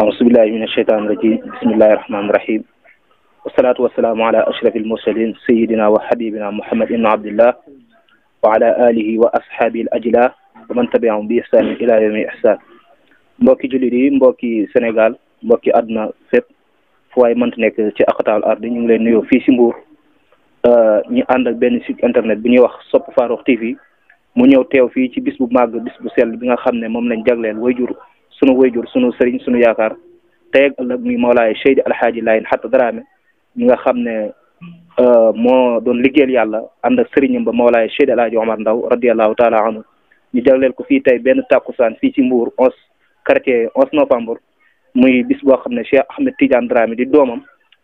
أعوذ بالله من الشيطان الرجيم بسم الله الرحمن الرحيم والصلاة والسلام على أشرف المرسلين سيدنا وحبيبنا محمد بن عبد الله وعلى آله وأصحابه الأجلاء ومن تبعهم بإحسان إلى يوم الإحسان mbokki jullit yi mbokki Sénégal mbokki àdduna fépp fu waay mënta nekk ci aqtaal ardi ñu ngi leen nuyoo fii si Mbour ñu ànd ak benn site internet bu ñuy wax Sope Farokh TV mu ñëw teew fii ci bis bu màgg bis bu sell bi nga xam ne moom lañ jagleel wayjur sunu sëriñ sunu yaakaar tey ak ëllëg muy Mawlaay Seydi Alhaaji Laayeen Hatta Dramé ñi nga xam ne moo doon liggéeyal yàlla ànd ak sëriñam ba Mawlaay Seydi Alhaaji Omar Ndaw radiyallahu taala anhu ñu jagleel ko fii tey benn tàkkusaan fii ci Mbour quartier 11 novembre muy bis boo xam ne Cheikh Ahmed Tidiane Dramé di doomam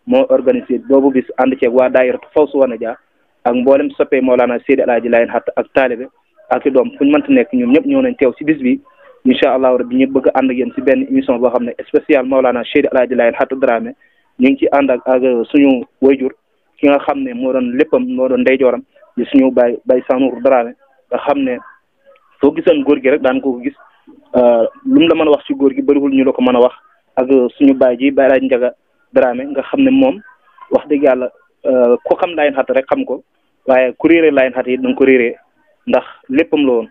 moo organisé boobu bis ànd ceeg waa daayiratu Fawsu Wanadia ak mboolem soppee Mawlana Seydi Alhaaji Laayeen Hatta ak taalibe ak i doom fu ñu mënta nekk ñoom ñëpp ñëw nañ teew si bis bi incha allah rabbi ñu bëgg a ànd ak yéen si benn émission boo xam ne spécial Mawlana Seydi Alhaaji Laayeen Hatta Dramé ñu ngi ci ànd ak suñu wayjur ki nga xam ne moo doon léppam moo doon ndeyjooram di suñu bay Sanour Dramé nga xam ne soo gisoon góor gi rek daan ko gis lu mu la mën a wax ci góor gi bëriwul ñu la ko mën a wax ak suñu baay ji Baay Laaj Njaga Dramé nga xam ne moom wax dëgg yàlla ku xam Laayeen Hatta rek xam ko waaye ku réeree Laayeen Hatta yi da nga ko réeree ndax léppam la woon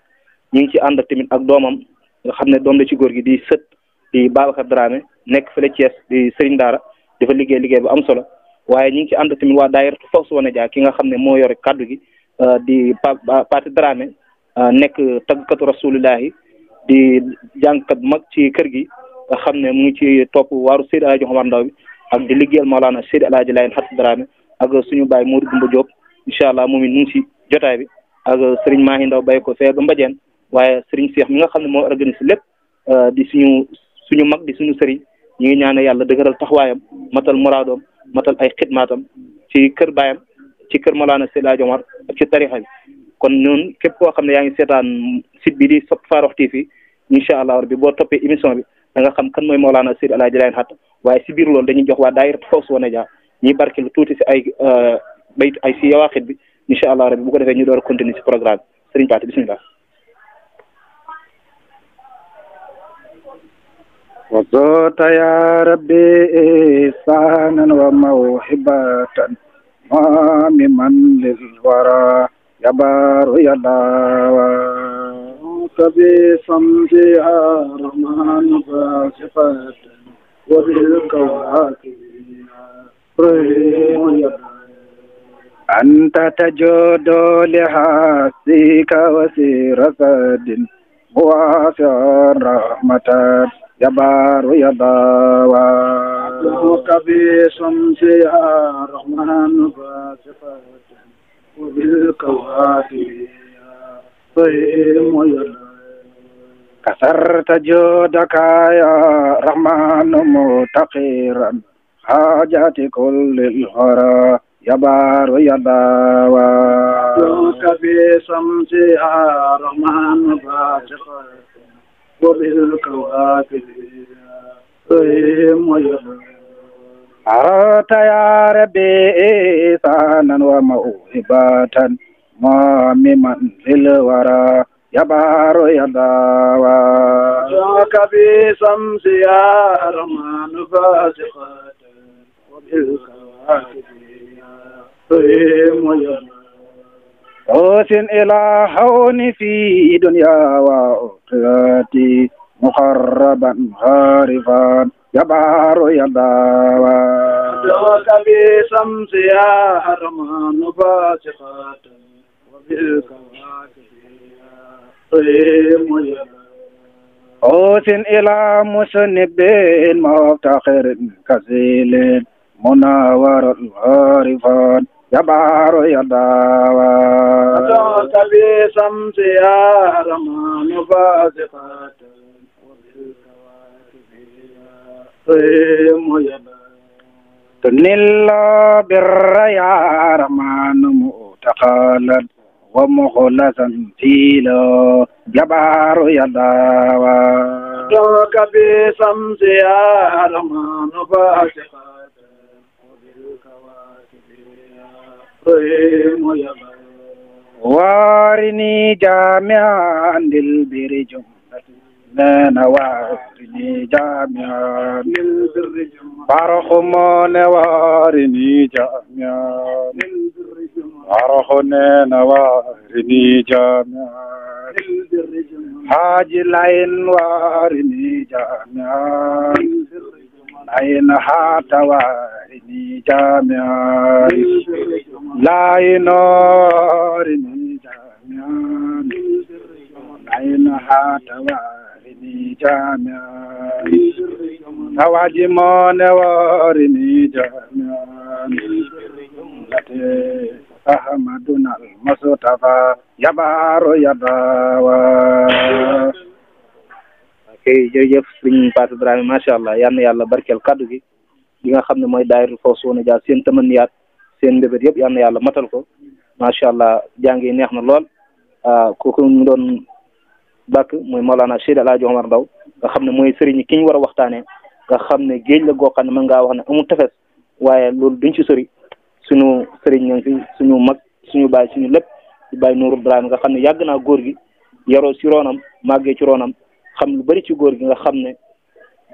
ñu ngi ci ànd ak tamit ak doomam nga xam ne doom la ci góor gi di sët di Babacar Dramé nekk fële Thiès di Serigne Daara dafa liggéey bu am solo waaye ñu ngi ci ànd tamit waa daayiratu Fawsu Wanadia ki nga xam ne moo yore kaddu gi di Paate Dramé nekk tàggkatu rasulillahi di jàngkat mag ci kër gi nga xam ne mu ngi ci topp waaru Seydi Alhaaji Omar Ndaw bi ak di liggéeyal Mawlana Seydi Alhaaji Laayeen Hatta Dramé ak suñu baay Modou Goumba Diop incha allah moom it mu ngi si jotaay bi ak Serigne Mahi Ndaw bay ko fee ba Mbadiène waaye Serigne Cheikh mi nga xam ne moo organisé lépp di suñu mag di suñu sëriñ ñu ngi ñaane yàlla dëgëral taxawaayam matal muraadoom matal ay xidmaatam ci kër baayam ci kër Mawlana Seydi Alhaaji Omar ak ci tarixa bi kon noonu képp koo xam ne yaa ngi seetaan site bi di Sope Farokh TV incha allah rabbi boo toppee émission bi da nga xam kan mooy Mawlana Seydi Alhaaji Laayeen Hatta waaye si biir loolu dañuy jox waa daayiratu Fawsu Wanadia ñuy barkeelu tuuti si ay bayt ay si yawaaxit bi incha allah rabbi bu ko defee ñu door a continuer si programme bi Serigne Pathé bismillah وصوت يا ربي إحسانا وموهبة مامما للورى يبار يداوى بصمتها رحمن فاسقة وبالكواكب رحيم يداوى أنت تجود لحاسك وسير سد واسع رحمة يبار يداوى بصمتها رحمن فاسقة وبالكواكب رحيم يداوى كسرت جودك يا رحمن متقيرا حاجات كل الهرى يبار يداوى بصمتها رحمن فاسقة وبالكواكب رحيم يداوى أردت يا ربي إحسانا وموهبة مامما للورى يبار يداوى بصمت يا رحمن فاسقة وبالكواكب رحيم يداوى أوسن إلى هون في دنيا وآخرتي مقربا عارفا يبار يداوى بصمت يا رحمن فاسقة وبالكواكب رحيم يداوى أوسن إلى مسنب مفتخر كسيل مناور العارفان يبار يداوى بصمت يا رحمن فاسقة وبالكواكب رحيم يداوى تنل بالريا رحمن متقالا ومخلصا فيلا جبار يداوى بصمت يا رحمن فاسقة وبالكواكب رحيم يداوى وارني جامعا للبر جملة نانا وارني جامعا بارخمون وارني جامعا بارخنين وارني جامعا حاج لين وارني جامعا لين حات وارني جامعا لين وارني جامعا لين حات وارني جامعا نواجمون وارني جامعا أحمدنا المصطفى يبار يباوا kay jërëjëf sëriñ Pathé Dramé macha allah yal na yàlla barkeel kaddu gi li nga xam ne mooy daayira Fawzeyni Dia seen tamanniyaat seen ndébét yëpp yal na yàlla matal ko macha allah jàngi neex na lool kooku ñu doon bàkk mooy Mawlana Cheikh El Hadj Omar Ndaw nga xam ne mooy sëriñ ki ñu war a waxtaanee nga xam ne géej la goo xam ne mën ngaa wax ne amul tefes waaye loolu duñ ci sori suñu sëriñ ña fi suñu mag suñu baay suñu lépp di Baye Nourou Dramé nga xam ne yàgg naa góor gi yaroo ci roonam màggee ci roonam xam lu bari ci góor gi nga xam ne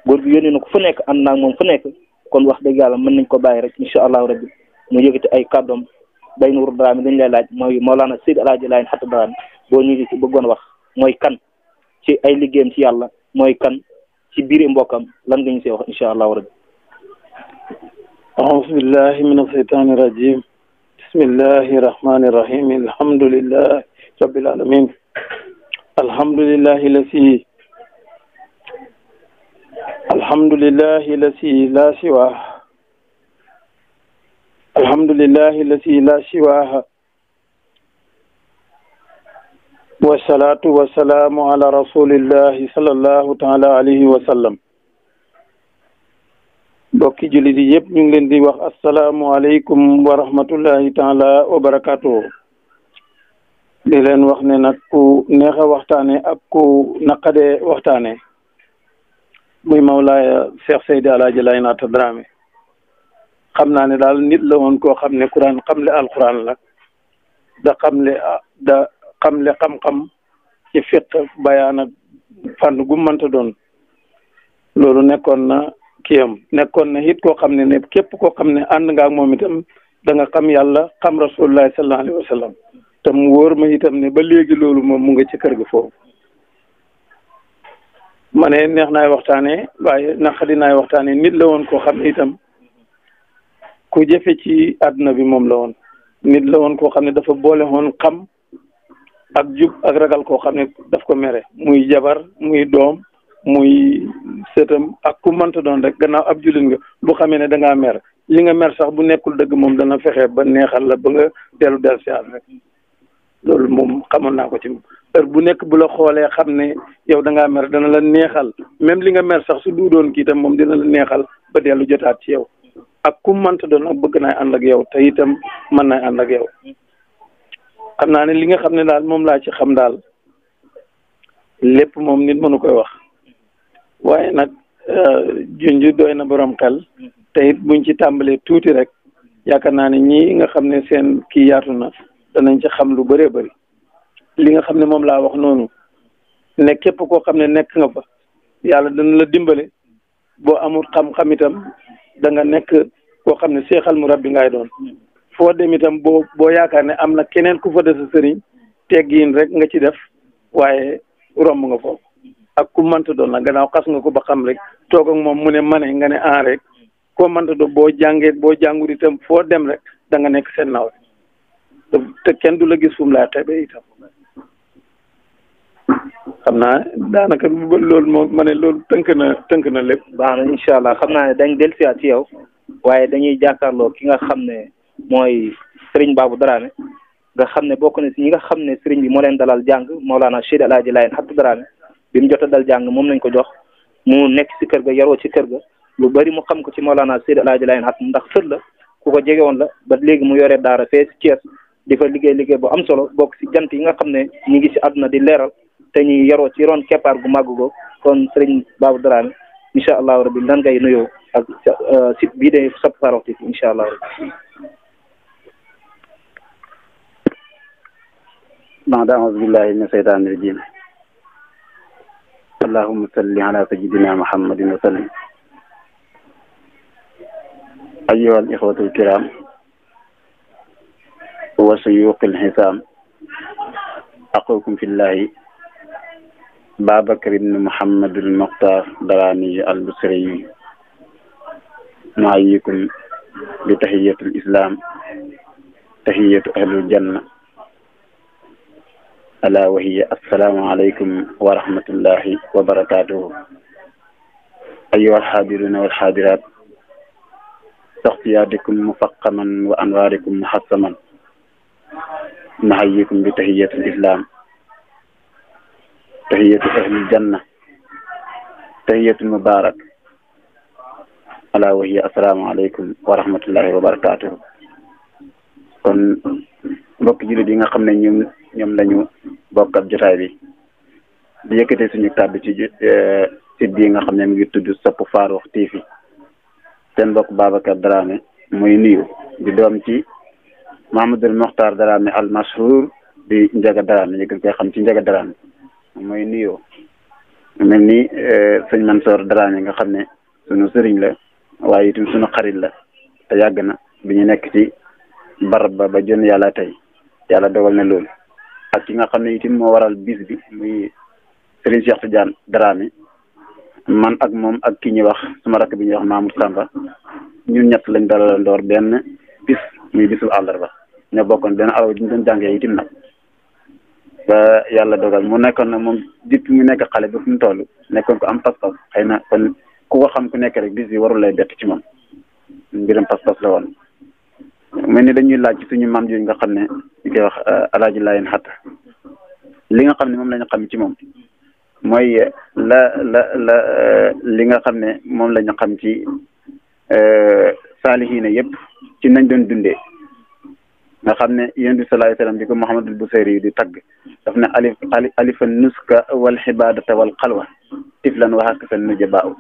góor gi yónnee na ko fu nekk ànd naa moom fu nekk kon wax dëgg yàlla mën nañ ko bàyyi rek incha allahu rabbi mu yëkkati ay kàddoom Baye Nourou Dramé dañ lay laaj mooy Mawlana Seydi El Hadji Laye Hatta Dramé boo ñu ci bëggoon wax mooy kan ci ay liggéeyam ci yàlla mooy kan ci biir mbokkam lan nga ñu see wax incha allahu rabbi. أعوذ بالله من الشيطان الرجيم بسم الله الرحمن الرحيم الحمد لله رب العالمين الحمد لله الذي لا سواه الحمد لله الذي لا سواه والصلاة والسلام على رسول الله صلى الله تعالى عليه وسلم bokki jullit yi yëpp ñu ngi leen di wax asalaamualeykum wa rahmatullahi taala wa barakaatu di leen wax ne nag ku neex a waxtaane ak ku naqadee waxtaane muy Mawlaaya Cheikh Seydi El Hadji Laye Hatta Dramé xam naa ne daal nit la woon koo xam ne Quraan xamle alquran la da xamle xam-xam ci fiq bayaan ak fànn gu mënta doon loolu nekkoon na kiyam nekkoon na it koo xam ne képp koo xam ne ànd nga ak moom itam da nga xam yàlla xam rasulullah sallallahu alayhi wa sallam te mu wóor ma itam ne ba léegi loolu moom mu nga ci kër ga foofu ma ne neex naay waxtaane waaye naqadi naay waxtaane nit la woon koo xam ne itam ku jëfe ci àdduna bi moom la woon nit la woon koo xam ne dafa boole woon xam ak jub ak ragal koo xam ne daf ko mere muy jabar muy doom muy sëtam ak ku mënta doon rek gannaaw ab jullit nga bu xamee ne da ngaa mer li nga mer sax bu nekkul dëgg moom dana fexe ba neexal la ba nga dellu del si rek loolu moom xamoon naa ko ci heure bu nekk bu la xoolee xam ne yow da ngaa mer dana la neexal même li nga mer sax su du doon kii itam moom dina la neexal ba dellu jotaat ci yow ak ku mënta doon ak bëgg naay ànd ak yow te itam mën naay ànd ak yow xam naa ne li nga xam ne daal moom laa ci xam daal lépp moom nit mënu koy wax waaye nag junj doy na borom xel te it buñ ci tàmbalee tuuti rek yaakaar naa ne ñii nga xam ne seen kii yaatu na danañ ci xam lu bëree bëri li nga xam ne moom laa wax noonu ne képp koo xam ne nekk nga fa yàlla dana la dimbale boo amul xam-xam itam da nga nekk koo xam ne seexal mu rabbi ngay doon foo dem itam boo yaakaar ne am na keneen ku fa des sa sëriñ teggiin rek nga ci def waaye romb nga foofu ak ku mënta doon nag gannaaw xas nga ko ba xam rek toog ak moom mu ne mane nga ne en rek koo mënta doon boo jàngee boo jàngur itam foo dem rek da nga nekk seen naw te kenn du la gis fu mu laa xeebee itam xam naa daanaka loolu moom ma ne loolu tënk na lépp. baax na incha allah xam naa ne dañ dellusiwaat ci yow waaye dañuy jàkkaarloo ki nga xam ne mooy Serigne Babou Dramé nga xam ne bokk na si ñi nga xam ne Serigne bi moo leen dalal jàng Mawlana Cheikh El Hadji Laye Hatta Dramé bi mu jot a dal jàng moom lañ ko jox mu nekk si kër ga yaroo ci kër ga lu bari mu xam ko ci Mawlana Cheikh El Hadji Laye Hatta ndax sët la ku ko jege woon la ba léegi mu yore daara fee si Thiès di fa liggéey bu am solo bokk si jant yi nga xam ne ñu ngi si àdduna di leeral te ñuy yaroo ci ron keppaar gu màgg go kon Serigne Babou Dramé incha allahu rabbi lan ngay nuyoo ak site bii de Sope Farokh TV incha allahu rabbi. a'uuzu billaahi mina shaytaani rajiim اللهم صل على سيدنا محمد وسلم. أيها الإخوة الكرام وشيوخ الحسام، أخوكم في الله بابكر بن محمد المختار دراني البصري، نحييكم بتحية الإسلام، تحية أهل الجنة، ألا وهي السلام عليكم ورحمة الله وبركاته. أيها الحاضرون والحاضرات، تغطياتكم مفقما وأنواركم محسما، نحييكم بتحية الإسلام، تحية أهل الجنة، تحية المبارك، ألا وهي السلام عليكم ورحمة الله وبركاته. kon mbokk jullit yi nga xam ne ñoom lañu bokk ab jotaay bi di yëkkate suñu kàddu ci site bii nga xam ne mu ngi tudd Sope Farokh TV, seen mbokk Babacar Dramé muy nuyu di doom ci Mahamadul Mokhtar Dramé al mashhur di Njaga Dramé ñu gën koy xam ci Njaga Dramé muy nuyu mel ni sëñ Mansour Dramé nga xam ne suñu sëriñ la waaye itam suñu xarit la te yàgg na bi ñu nekk ci barab ba jën yàlla tey yàlla dogal na loolu, ak ki nga xam ne itam moo waral bis bi muy Serigne Cheikh Tidiane Dramé, man ak moom ak ki ñuy wax suma rakk bi ñuy wax Mamoud Samba, ñun ñett lañ dalal ndoor benn bis muy bisu àllarba, ñoo bokkoon benn araw di ñu doon jàngee itam nag ba yàlla dogal mu nekkoon nag moom depuis mu nekk xale ba fu mu toll nekkoon ko am pas-pas. Xëy na kon ku ko xam ku nekk rek bis bi warul lay bett ci moom, mbiram pas-pas la woon. mel ni dañuy laaj ci suñu maam yooyu nga xam ne ñu koy wax alaaji Laayeen Xatta, li nga xam ne moom lañu xam ci moom mooy li nga xam ne moom lañu xam ci saalihiina yëpp ci nañ doon dundee, nga xam ne yonent bi sallallahu alayhi wa sallam di ko Muhammadul Busayri di tagg daf ne alifa nuska wal xibaadata wal xalwa tiflan wa haskasan nujabaaw.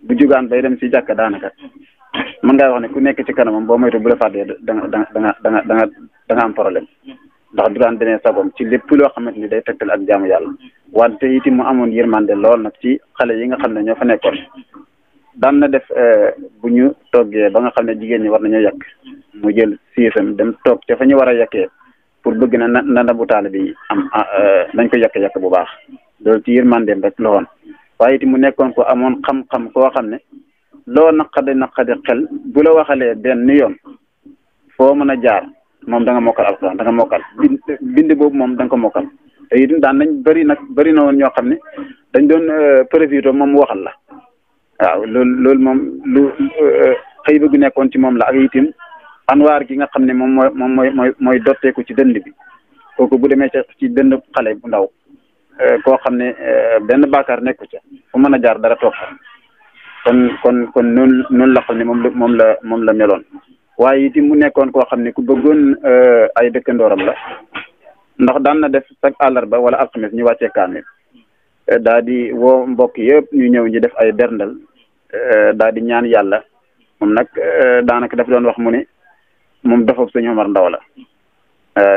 bu jugaan bay dem si jàkka daanaka mën ngaa wax ne ku nekk ci kanamam boo moytu bu la fàttee da nga am problème, ndax du daan demee sagom ci lépp loo xamante ni day tegtal ak jaamu yàlla. wante itam mu amoon yërmande lool nag ci xale yi nga xam ne ñoo fa nekkoon. daan na def bu ñu toggee ba nga xam ne jigéen ñi war nañoo yàq mu jël siisam dem toog ca fa ñu war a yàqee pour bëgg na ndabu taal bi am nañ ko yàq bu baax. loolu ci yërmandeem rek la woon, waaye itam mu nekkoon ko amoon xam-xam koo xam ne loo naqade xel bu la waxalee benn yoon foo mën a jaar moom da nga mokkal alxuraan, da nga mokkal bind boobu moom da nga ko mokkal. te itam daan nañ bëri na woon ñoo xam ne dañ doon profité moom mu waxal la. waaw loolu moom lu xëy bëgg nekkoon ci moom la, ak itam anwaar gi nga xam ne moom mooy dotteeku ci dënd bi, kooku bu demee ci dënd xale bu ndaw koo xam ne benn baakaar nekku ca fu mën a jaar dara toog kon noonu la xam ne moom la meloon. waaye itam mu nekkoon koo xam ne ku bëggoon ay dëkkandooram la, ndax daan na def chaque àllarba wala alxames ñu wàccee kaamil, daa di woo mbokk yëpp ñu ñëw ñu def ay berndal, daa di ñaan yàlla. moom nag daanaka daf doon wax mu ne moom dafa sëñ Omar Ndaw la,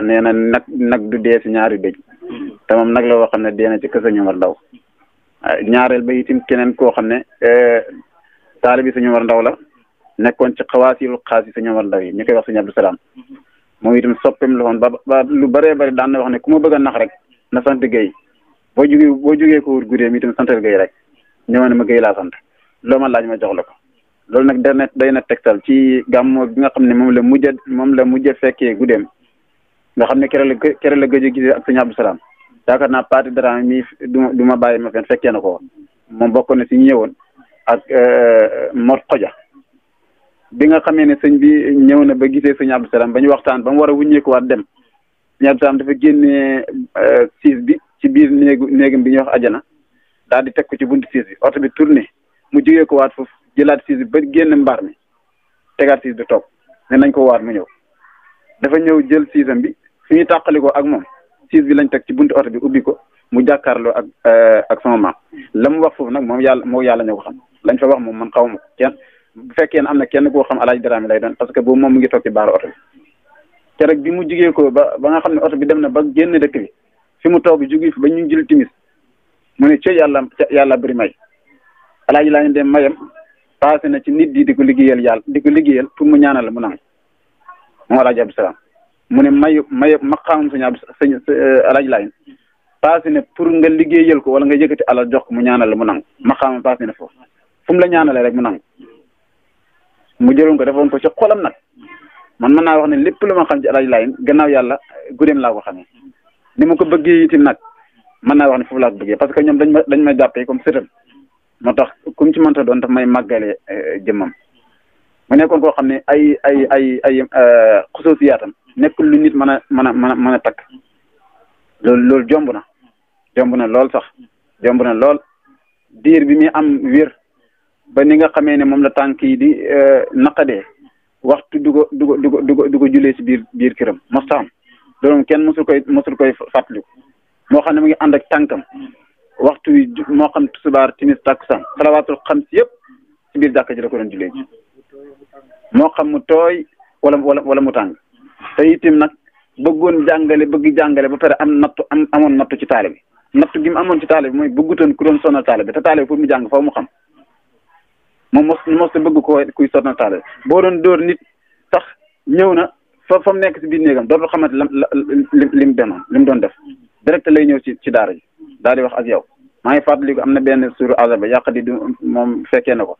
nee na nag du dee si ñaari dëj, te moom nag la woo xam ne dee na ci kër sëñ Omar Ndaw. ñaareel ba itam keneen koo xam ne taalibi sëñ Omar Ndaw la, nekkoon ci xawaasirul xaas yi sëñ Omar Ndaw yi ñu koy wax sëñ Abdou Salaam, moom itam soppeem la woon ba lu bëree bëri daan na wax ne ku ma bëgg a nax rek na sant Guèye, boo jógee ko wut guddee mi itam santal Guèye rek, ñëwoon ne ma Guèye laa sant, loo ma laaj ma jox la ko. loolu nag day na tegtal ci gàmmu bi nga xam ne moom la mujj fekkee guddeem, nga xam ne kere la gëj a gisee ak sëñ Abdou Salaam. yaakaar naa Paate Dramé mi du ma bàyyi ma fen fekkee na ko, moom bokk na si ñëwoon ak Mor Xoja. bi nga xamee ne sëñ bi ñëw na ba gisee sëñ Abdou Salaam ba ñu waxtaan ba mu war a wuññeekuwaat dem, sëñ Abdou Salaam dafa génnee siis bi ci biir néegam bi ñuy wax ajana, daal di teg ko ci buntu siis bi, oto bi tourné mu jógee ko waat foofu jëlaat siis bi ba génn mbaar mi tegaat siis bi toog ne nañ ko waat mu ñëw. dafa ñëw jël siisam bi fi ñu tàqalikoo ak moom siis bi lañ teg ci buntu oto bi ubbi ko mu jàkkaarloo ak sama maam. la mu wax foofu nag moom yàlla ñoo ko xam, lañ fa wax moom man xaw ma ko kenn. bu fekkee ne am na kenn koo xam Alaaji Dramé lay doon, parce que boobu moom mu ngi toog ci baaru oto bi. te rek bi mu jugee ko ba nga xam ne oto bi dem na ba génn dëkk bi fi mu toog jugi fi ba ñu jël timis mu ne ci yàlla bëri may alaaji laa dem mayam passé na ci nit di ko liggéeyal yàlla di ko liggéeyal pour mu ñaanal la mu nangu moom alaaji Abdou Salaam mu ne mayu maqaamam sëñ alaaji laa passé na pour nga liggéeyal ko wala nga yëkkati alal jox ko mu ñaanal la mu nangu maqaamam passé na foofu fu mu la ñaanalee rek mu nangu mu jëloon ko defoon ko ci xolam nag man mën naa wax ne lépp lu ma xam ci alaaji laa gannaaw yàlla guddeem laa ko xamee ni ma ko bëggee itam nag mën naa wax ne foofu laa ko bëggee parce que ñoom dañ ma jàppee comme sëtam moo tax comme ci mënta doon daf may màggale jëmmam mu nekkoon koo xam ne ay xusoosiyaatam nekkul lu nit mën a takk loolu jomb na lool sax jomb na lool diir bi muy am wér ba ni nga xamee ne moom la tànk yi di naqadee waxtu du ko julee si biir këram mostaam loolu kenn mosul koy fàttaliku moo xam ne mu ngi ànd ak tànkam waxtu wi moo xam subaar timis takkusaan salawaatul xam si yëpp ci biir jàkka ji la ko doon julee moo xam mu tooy wala mu tàng te itam nag bëgg jàngale ba pare amoon nattu ci taale bi nattu gi mu amoon ci taale bi mooy bëggutoon ku doon sonal taale bi te taale bi pour mu jàng faw mu xam moom mos bëgg kuy sonal taale bi boo doon dóor nit sax ñëw na fa mu nekk si biir néegam dootul xamante lim doon def direct lay ñëw ci daara ji daal di wax ak yow maa ngi fàttaliku am na benn suuru azaba yàq di moom fekkee na ko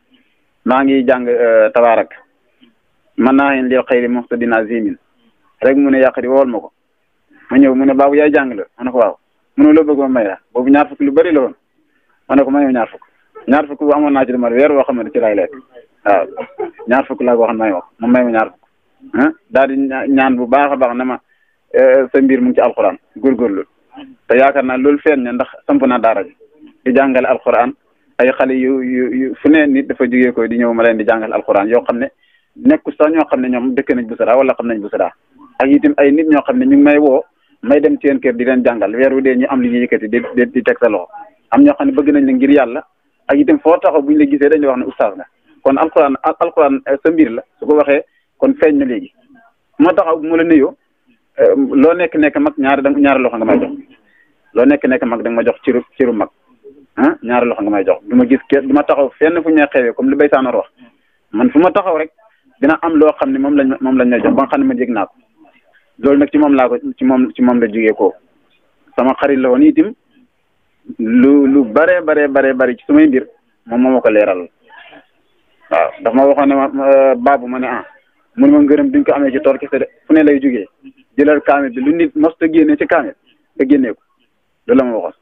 maa ngi jàng tabaarak man naa leen lil xayri muhtadin azimin rek mu ne yàq di wool ma ko ma ñëw mu ne baabu yaay jàng la ma ne ko waaw mu ne loo bëgg ma may la boobu ñaar fukk lu bëri la woon ma ne ko may ñaar fukk bu amoon naa ci dama weer woo xam ne ci laay lekk waaw ñaar fukk laa ko wax may wax moom may ma ñaar fukk daal di ñaan bu baax a baax na ma sa mbir mu ngi ci alquran góorgóorlu te yaakaar naa loolu feeñ na ndax samp naa daara ji di jàngale alquran ay xale yu fu ne nit dafa jógee ko di ñëw ma leen di jàngal alquran yoo xam ne nekku sax ñoo xam ne ñoom dëkk nañ Busara wala xam nañ Busara ak itam ay nit ñoo xam ne ñu ngi may woo may dem seen kër di leen jàngal weer wu dee ñu am li ñuy yëkkati di teg sa loxo am ñoo xam ne bëgg nañ la ngir yàlla ak itam foo taxaw buñ la gisee dañuy wax ne oustaz la kon alquran sa mbir la su ko waxee kon feeñ na léegi moo taxaw mu la nuyoo loo nekk mag ñaari loxo nga may jox loo nekk mag da nga ma jox ciru mag ñaari loxo nga may jox du ma gis kenn du ma taxaw fenn fu ñu xewee comme li Bay Saanor wax man fu ma taxaw rek dina am loo xam ne moom lañ may jox ba nga xam ne ma jég naa ko loolu nag ci moom la jógee ko sama xarit la woon itam lu bare ci sumay mbir moom moo ma ko leeral waaw ndax ma waxoon ne ma baabu ma ne mun ma ngërëm duñ ko amee ci tool kese de fu ne lay jógee jëlal kaamil bi lu nit mos ta génnee ci kaamil nga génnee ko loolu la ma waxoon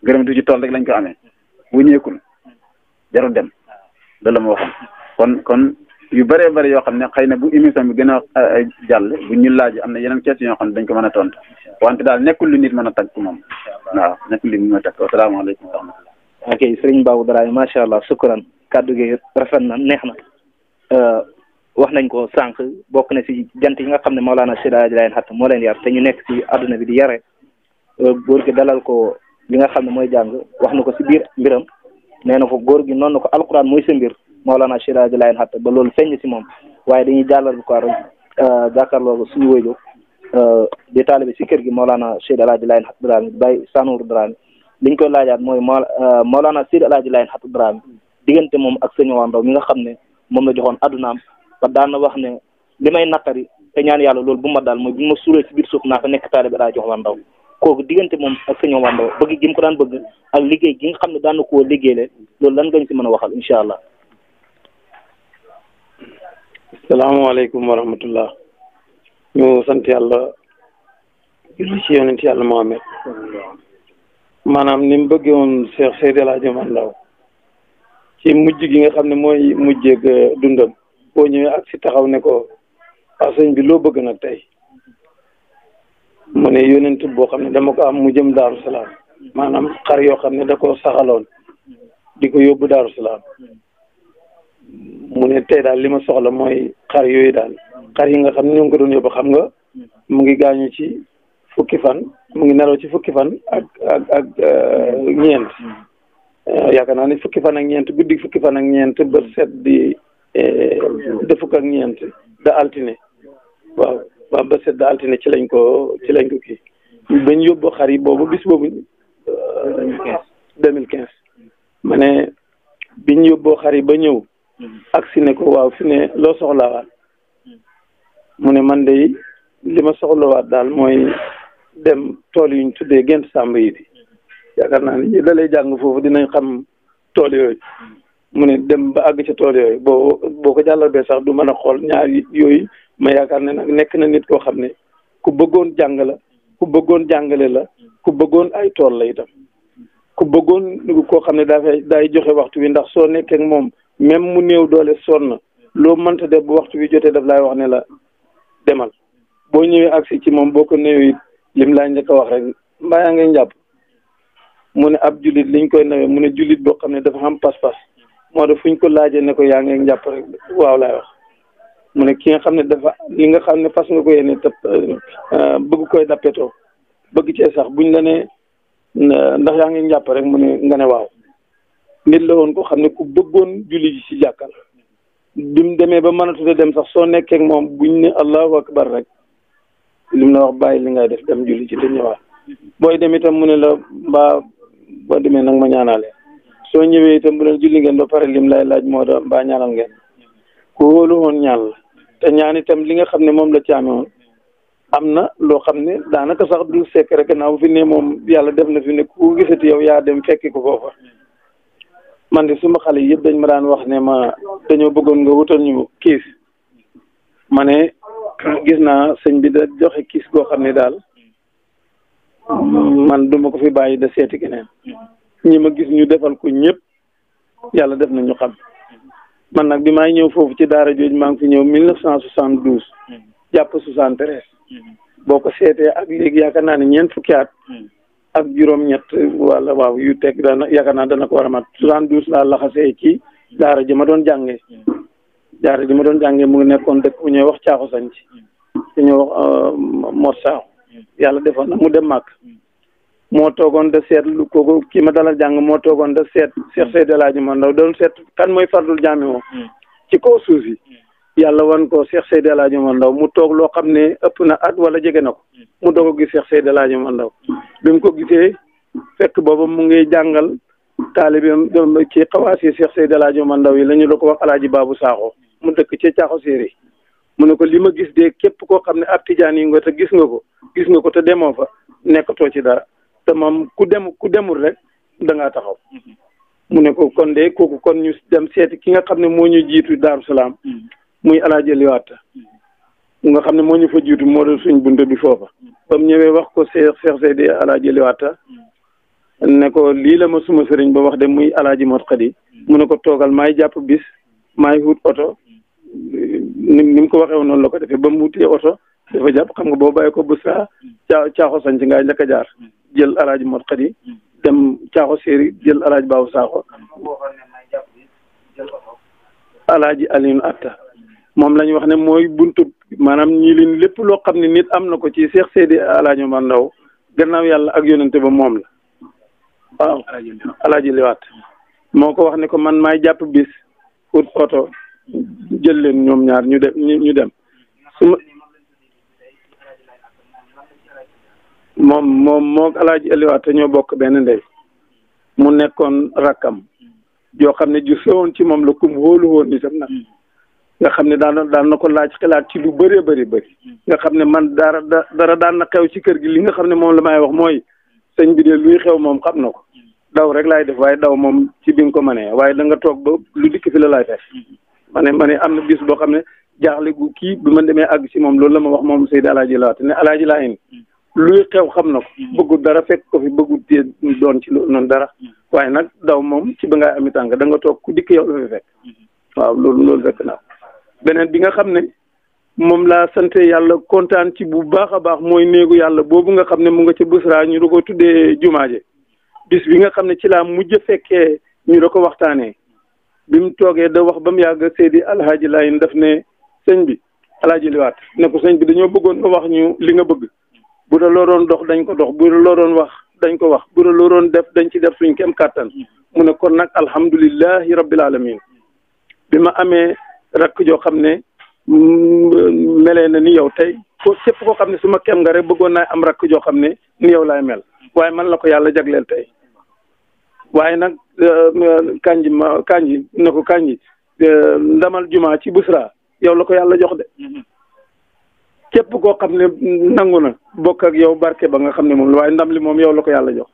ngërëm du ci tool rek lañ ko amee bu ñeekul jarul dem loolu la ma waxoon kon yu bëree bëri yoo xam ne xëy na bu émission bi gën a jàll bu ñu laaj am na yeneen question yoo xam ne dañ ko mën a tontu wante daal nekkul lu nit mën a tag ci moom waaw nekkul lu nit mën a tag asalaamaaleykum wa rahmatulah. ok sëriñ Babou Dramé macha allah sukkuran kàddu gi rafet na neex na wax nañ ko sànq bokk na si jant yi nga xam ne Mawlana Cheikh El Hadj Ibrahima Hatta moo leen yar te ñu nekk si àdduna bi di yare góor gi dalal ko li nga xam ne mooy jàng wax na ko si biir mbiram nee na ko góor gi noonu na ko alquran mooy sa mbir Mawlana Cheikh El Hadj Ibrahima Hatta ba loolu feeñ si moom waaye dañuy jàllal ko rek jàkkaarloo suñu wëjoo di taalibe si kër gi Mawlana Cheikh El Hadj Ibrahima Hatta Dramé Baye Sanour Dramé liñ koy laajaat mooy Mawlana Cheikh El Hadj Ibrahima Hatta Dramé diggante moom ak sëñ Wandaw mi nga xam ne moom la joxoon addunaam ba daan na wax ne li may naqari te ñaan yàlla loolu bu ma daal mooy bu ma suuree si biir suuf naa ko nekk taalibe daa jox Wandaw kooku diggante moom ak sëñ Wandaw bëgg gi mu ko daan bëgg ak liggéey gi nga xam ne daan na koo liggéeyee loolu lan ngañ si mën a waxal incha allah. salaamaaleykum wa rahmatullah ñu sant yàlla julli ci yonent yàlla Muhammad maanaam ni mu bëggee woon Cheikh Seydi El Hadji Wandaw ci mujj gi nga xam ne mooy mujjeeg dundam boo ñëwee ak si taxaw ne ko waa sëñ bi loo bëgg nag tey mu ne yonent boo xam ne dama ko am mu jëm Daaru Salaam maanaam xar yoo xam ne da ko saxaloon di ko yóbbu Daaru Salaam mu ne tey daal li ma soxla mooy xar yooyu daal xar yi nga xam ne ñu ngi ko doon yóbbu xam nga mu ngi gaañu ci fukki fan mu ngi nelaw ci fukki fan ak ñeent yaakaar naa ne fukki fan ak ñeent guddi fukki fan ak ñeent ba set di fukk ak ñeent da altine waaw ba set da altine ci lañ ko kii bañ yóbbu xar yi boobu bis boobu 2015 ma ne biñ yóbboo xar yi ba ñëw ak si ne ko waaw fi ne loo soxlaawaat mu ne man de li ma soxlawaat daal mooy dem tool yuñ tuddee Gent Sàmb yi bi yaakaar naa ne da lay jàng foofu dinañ xam tool yooyu mu ne dem ba àgg ca tool yooyu boo ko jàllal bee sax du mën a xool ñaar yooyu ma yaakaar ne nag nekk na nit koo xam ne ku bëggoon jàng la ku bëggoon jàngale la ku bëggoon ay tool la itam ku bëggoon koo xam ne daay joxe waxtu wi ndax soo nekkee ak moom même mu néew doole sonn loo mënta def bu waxtu wi jotee daf laay wax ne la demal boo ñëwee agsi ci moom boo ko néew it lim laa njëkk a wax rek mbaa yaa ngay njàpp mu ne ab jullit liñ koy nawee mu ne jullit boo xam ne dafa am pas-pas moo tax fu ñu ko laajee ne ko yaa ngay njàpp rek waaw laay wax mu ne ki nga xam ne dafa li nga xam ne fas nga ko yéene te bëgg koy dappetoo bëgg cee sax buñ la ne ndax yaa ngi njàpp rek mu ne nga ne waaw nit la woon ko xam ne ku bëggoon julli ji ci jàkkal bi mu demee ba mënatuta dem sax soo nekkee ak moom buñ ne allahu akbar rek lim la wax bàyyi li ngay def dem julli ci te ñëwaat booy dem itam mu ne la mbaa boo demee nag ma ñaanaale soo ñëwee itam bu leen julli ngeen ba pare lim lay laaj moo da mbaa ñaanal ngeen ku wóolu woon ñaan la te ñaan itam li nga xam ne moom la ci amee woon am na loo xam ne daanaka sax du sekk rek naaw fi ne moom yàlla def na fi ne ku gisati yow yaa dem fekki ko foofa man de suma xale yëpp dañ ma daan wax ne ma dañoo bëggoon nga wutal ñu kiis ma ne gis naa sëñ bi da joxe kiis goo xam ne daal man duma ko fi bàyyi da seeti keneen ñi ma gis ñu defal ko ñëpp yàlla def na ñu xam man nag bi may ñëw foofu ci daara jooju maa ngi fi ñëw 1972 jàpp 73 boo ko seetee ak léegi yaakaar naa ne ñeent fukki at ak juróom-ñett wala waaw yu teg dana yaakaar naa dana ko war a mat 72 laa laxasee ci daara ji ma doon jàngee daara ji ma doon jàngee mu ngi nekkoon dëkk bu ñuy wax caaxu sañ ci ku ñuy wax Mor Saaxu yàlla defoon na mu dem màkk moo toogoon de seet lu kooku kii ma dalal jàng moo toogoon de seet Cheikh Seydi El Hadji Omar Ndaw doon seet kan mooy fardul jaami woo ci kaw suuf yi yàlla wan ko Cheikh Seydi El Hadji Omar Ndaw mu toog loo xam ne ëpp na at wala jege na ko mu doog a gis Cheikh Seydi El Hadji Omar Ndaw bi mu ko gisee fekk booba mu ngi jàngal taalibeem ci xawaasi Cheikh Seydi El Hadji Omar Ndaw yi la ñu la ko wax Alaaji Baabu Saaxo mu dëkk ci Caaxu Séeri mu ne ko li ma gis de képp koo xam ne ab tijaan yi nga te gis nga ko te demoo fa nekkatoo ci dara te moom ku demul rek da ngaa taxaw mu ne ko kon de kooku kon ñu dem seeti ki nga xam ne moo ñu jiitu Daaru Salaam muy Alaaji Liwaata nga xam ne moo ñu fa jiitu moo doon suñ bunt bi foofa ba mu ñëwee wax ko Cheikh Seydi Alaaji Liwaata ne ko lii la ma suma sëriñ ba wax de muy Alaaji Mot Xadi mu ne ko toogal maay jàpp bis maay wut oto ni mu ko waxee woon noonu la ko defee ba mu wutee oto dafa jàpp xam nga boo bàyyi ko bu saa caaxo sañ ci ngaa njëkk a jaar jël Alaaji Mot Xadi dem Caaxo Séeri jël Alaaji Baabu Saaxo Alaaji Alioune Atta moom la ñu wax ne mooy buntu maanaam ñii leen lépp loo xam ne nit am na ko ci Cheikh Seydi Alaaji Omar Ndaw gannaaw yàlla ak yonente ba moom la waaw Alaaji Liwaat moo ko wax ne ko man maay jàpp bis ut oto jël leen ñoom ñaar ñu dem su ma moom moo Alaaji Liwaat ñoo bokk benn ndey mu nekkoon rakkam yoo xam ne ju sewoon ci moom la kum wóolu woon itam nag nga xam ne daan na ko laaj xalaat ci lu bëree bëri nga xam ne man dara daan na xew ci kër gi li nga xam ne moom la may wax mooy sëñ bi de luy xew moom xam na ko daw rek laay def waaye daw moom ci bi nga ko mënee waaye da nga toog ba lu dikk fi la laay fekk ma ne am na bis boo xam ne jaaxle gu kii bi ma demee àgg ci moom loolu la ma wax moom Seydi Alaaji Laat ne Alaaji laa indi luy xew xam na ko bëggul dara fekk ko fi bëggul tee doon ci loolu noonu dara waaye nag daw moom ci ba ngay ami tànk da nga toog ku dikk yow la fi fekk waaw loolu fekk naa beneen bi nga xam ne moom laa sante yàlla kontaan ci bu baax a baax mooy néegu yàlla boobu nga xam ne mu nga ca Busra ñu da ko tuddee jumaaje bis bi nga xam ne ci laa mujj fekkee ñu da ko waxtaanee bi mu toogee da wax ba mu yàgg Seydi Alhaaji Layin daf ne sëñ bi Alaaji Liwaat ne ko sëñ bi dañoo bëggoon nga wax ñu li nga bëgg bu da loo doon dox dañ ko dox bu da loo doon wax dañ ko wax bu da loo doon def dañ ci def suñ kem kàttan mu ne kon nag alhamdulillahi rabbil alamin bi ma amee rakk joo xam ne melee na ni yow tey ko képp koo xam ne su ma kem nga rek bëggoon naa am rakk joo xam ne ni yow laay mel waaye man la ko yàlla jagleel tey waaye nag kanji na ko kanji ndamal juma ci Busra yow la ko yàlla jox de képp koo xam ne nangu na bokk ak yow barke ba nga xam ne moom la waaye ndam li moom yow la ko yàlla jox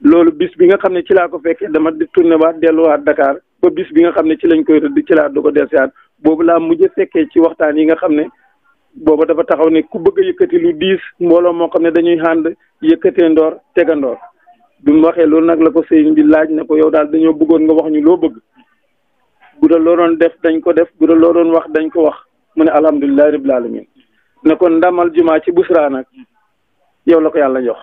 loolu bis bi nga xam ne ci laa ko fekkee dama tourné waat delluwaat Dakar ba bis bi nga xam ne ci lañ koy rëdd ci laa do ko delsiwaat boobu laa mujj fekkee ci waxtaan yi nga xam ne booba dafa taxaw ne ku bëgg a yëkkati lu diis mbooloo moo xam ne dañuy ànd yëkkatee ndoor tegandoor bi mu waxee loolu nag la ko sëñ bi laaj ne ko yow daal dañoo bëggoon nga wax ñu loo bëgg bu dee loo doon def dañ ko def bu dee loo doon wax dañ ko wax mu ne alhamdulilahi rabbil alamin ne ko ndamal jumaa ci Busra nag yow la ko yàlla jox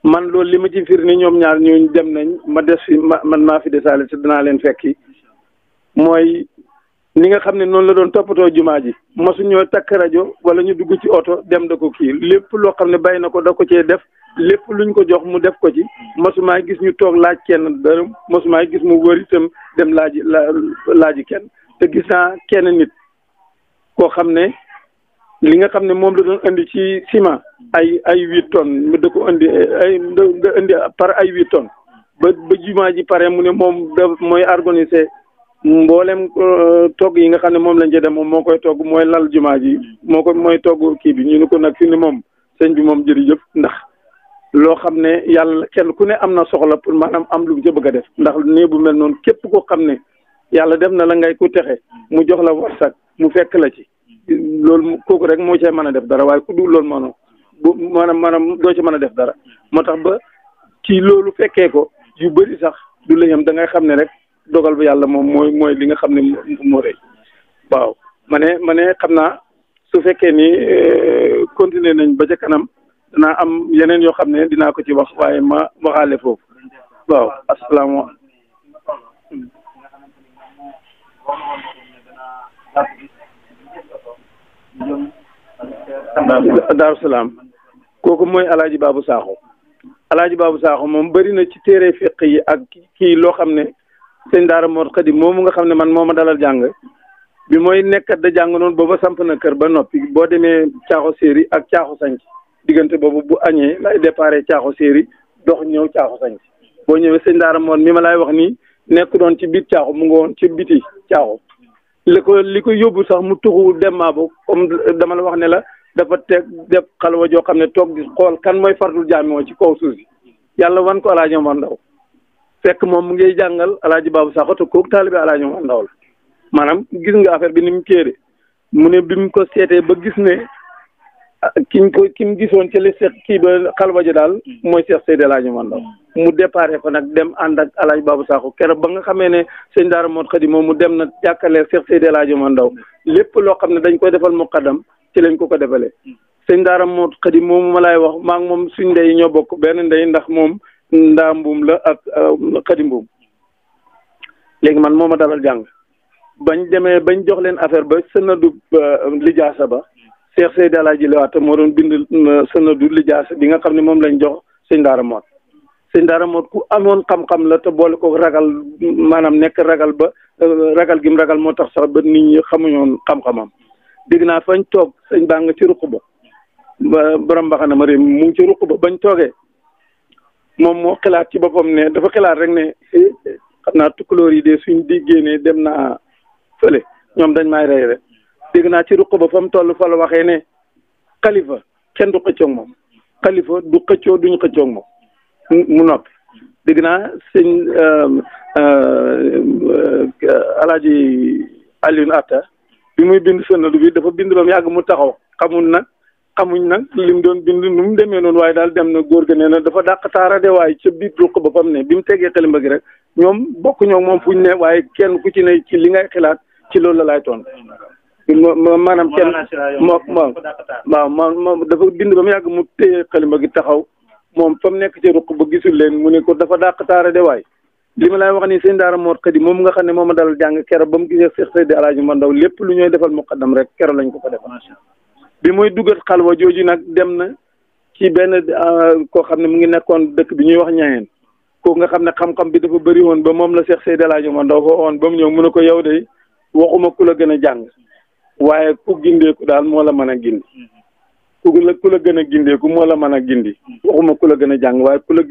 man loolu li ma ci fir ni ñoom ñaar ñooñu dem nañ ma des fi man maa fi desaale te danaa leen fekki mooy ni nga xam ne noonu la doon toppatoo jumaa ji masu ñoo takk rajo wala ñu dugg ci oto dem da ko kii lépp loo xam ne bàyyi na ko da ko cee def lépp luñ ko jox mu def ko ci masumaa gis ñu toog laaj kenn dërëm masumaa gis mu wër itam dem laaji kenn te gis naa kenn nit koo xam ne li nga xam ne moom la doon indi ci ciment ay 8 tonnes mu da ko indi nga indi par ay 8 tonnes ba jumaa ji pare mu ne moom da mooy organiser mboolem togg yi nga xam ne moom lañ cee dem moom moo koy togg mooy lal jumaa ji mooy togg kii bi ñu ne ko nag fi ne moom sëñ bi moom jërëjëf ndax loo xam ne yàlla kenn ku ne am na soxla pour maanaam am lu mu ca bëgg a def ndax nee bu mel noonu képp koo xam ne yàlla def na la ngay ku texe mu jox la warsak mu fekk la ci loolu kooku rek moo cee mën a def dara waaye ku dul loolu maanaam bu maanaam doo ci mën a def dara moo tax ba ci loolu fekkee ko yu bëri sax du la yem da ngay xam ne rek dogal ba yàlla moom mooy li nga xam ne moo rëy waaw ma ne xam naa su fekkee ni continuer nañ ba ca kanam danaa am yeneen yoo xam ne dinaa ko ci wax waaye ma waxaale foofu waaw asalaamaaleykum. Daaru Salaam kooku mooy alaaji Baabu Saaxo moom bëri na ci téere fiq yi ak kii loo xam ne sëñ Daara Mor Xadi moomu nga xam ne man moo ma dalal jàng bi mooy nekkat da jàng noonu booba samp na kër ba noppi boo demee Caaxo Séeri ak Caaxo Sanc diggante boobu bu añee lay déparé Caaxo Séeri dox ñëw Caaxo Sanc boo ñëwee sëñ Daara Mor mi ma lay wax nii nekk doon ci biir Caaxo mu ngi woon ci biti Caaxo li ko yóbbu sax mu tuxu dem maabo comme dama la wax ne la dafa teg def xalwa joo xam ne toog di xool kan mooy fardul jaami ci kaw suuf si yàlla wan ko Alaaji Omar Ndaw fekk moom mu ngi jàngal Alaaji Baabu Saaxo te kooku taalibe Alaaji Omar Ndaw la maanaam gis nga affaire bi ni mu kéere mu ne bi mu ko seetee ba gis ne ki mu gisoon ci li seet kii ba xalwa ji daal mooy Seex Seydi Alaaji Omar Ndaw mu déparé fa nag dem ànd ak Alaaji Baabu Saaxo keroog ba nga xamee ne sëñ Daara Mor Xadi moom mu dem na jàkkalee Seex Seydi Alaaji Omar Ndaw lépp loo xam ne dañ koy defal muqaddam ci lañ ko defalee sëñ Daara Mor Xadi moomu ma lay wax maa ngi moom suñ ndey ñoo bokk benn ndey ndax moom ndaa mbuum la ak Xadi mbuum léegi man moo ma dalal jàng bañ demee bañ jox leen affaire ba sënadu lijaasa ba Seex Seydi Alaaji Liwaata moo doon bind sënadu lijaasa bi nga xam ne moom lañ jox sëñ Daara Mor sëñ Daara Mor ku amoon xam-xam la te boole ko ragal maanaam nekk ragal ba ragal gi mu ragal moo tax sax ba nit ñi xamuñoon xam-xamam dégg naa fañ toog sëñ baa nga ci ruq ba borom mbaxana ma réew mu ngi ci ruq ba bañ toogee moom moo xalaat ci boppam ne dafa xalaat rek ne xam naa tukkulóor yi de suñ di génnee dem naa fële ñoom dañ may rey rek dégg naa ci ruq ba fa mu toll fa la waxee ne xalifa kenn du xëccoog moom xalifa du xëccoo duñ xëccoog moom mu noppi dégg naa sëñ alaaji Alioune Atta bi muy bind sënadu bi dafa bind ba mu yàgg mu taxaw xamuñ nag li mu doon bind nu mu demee noonu waaye daal dem na góor ga nee na dafa dàq taara de waaye ca biir ruq ba fam ne bi mu tegee xalimba gi rek ñoom bokk ñoo moom fuñ ne waaye kenn ku ci ne ci li ngay xilaat ci loolu la laay toon maanaam kenn waaw dafa bind ba mu yàgg mu téye xalimba gi taxaw moom fa mu nekk ci ruq ba gisul leen mu ne ko dafa dàq taara de waay li ma lay wax ni sëñ Daara Mor Xadi moom nga xam ne moom a dalal jàng kero ba mu gisee Seex Seydi Alaaji Omar Ndaw lépp lu ñooy defal muqaddam rek kero lañ ko fa defal bi muy dugal xalwa jooju nag dem na ci benn koo xam ne mu ngi nekkoon dëkk bi ñuy wax ñaayeen kooku nga xam ne xam-xam bi dafa bëri woon ba moom la Seex Seydi Alaaji Omar Ndaw foo woon ba mu ñëw mu ne ko yow de waxuma ku la gën a jàng waaye ku gindeeku daal moo la mën a gindi ku la gën a gindeeku moo la mën a gindi waxuma ku la gën a jàng waaye ku la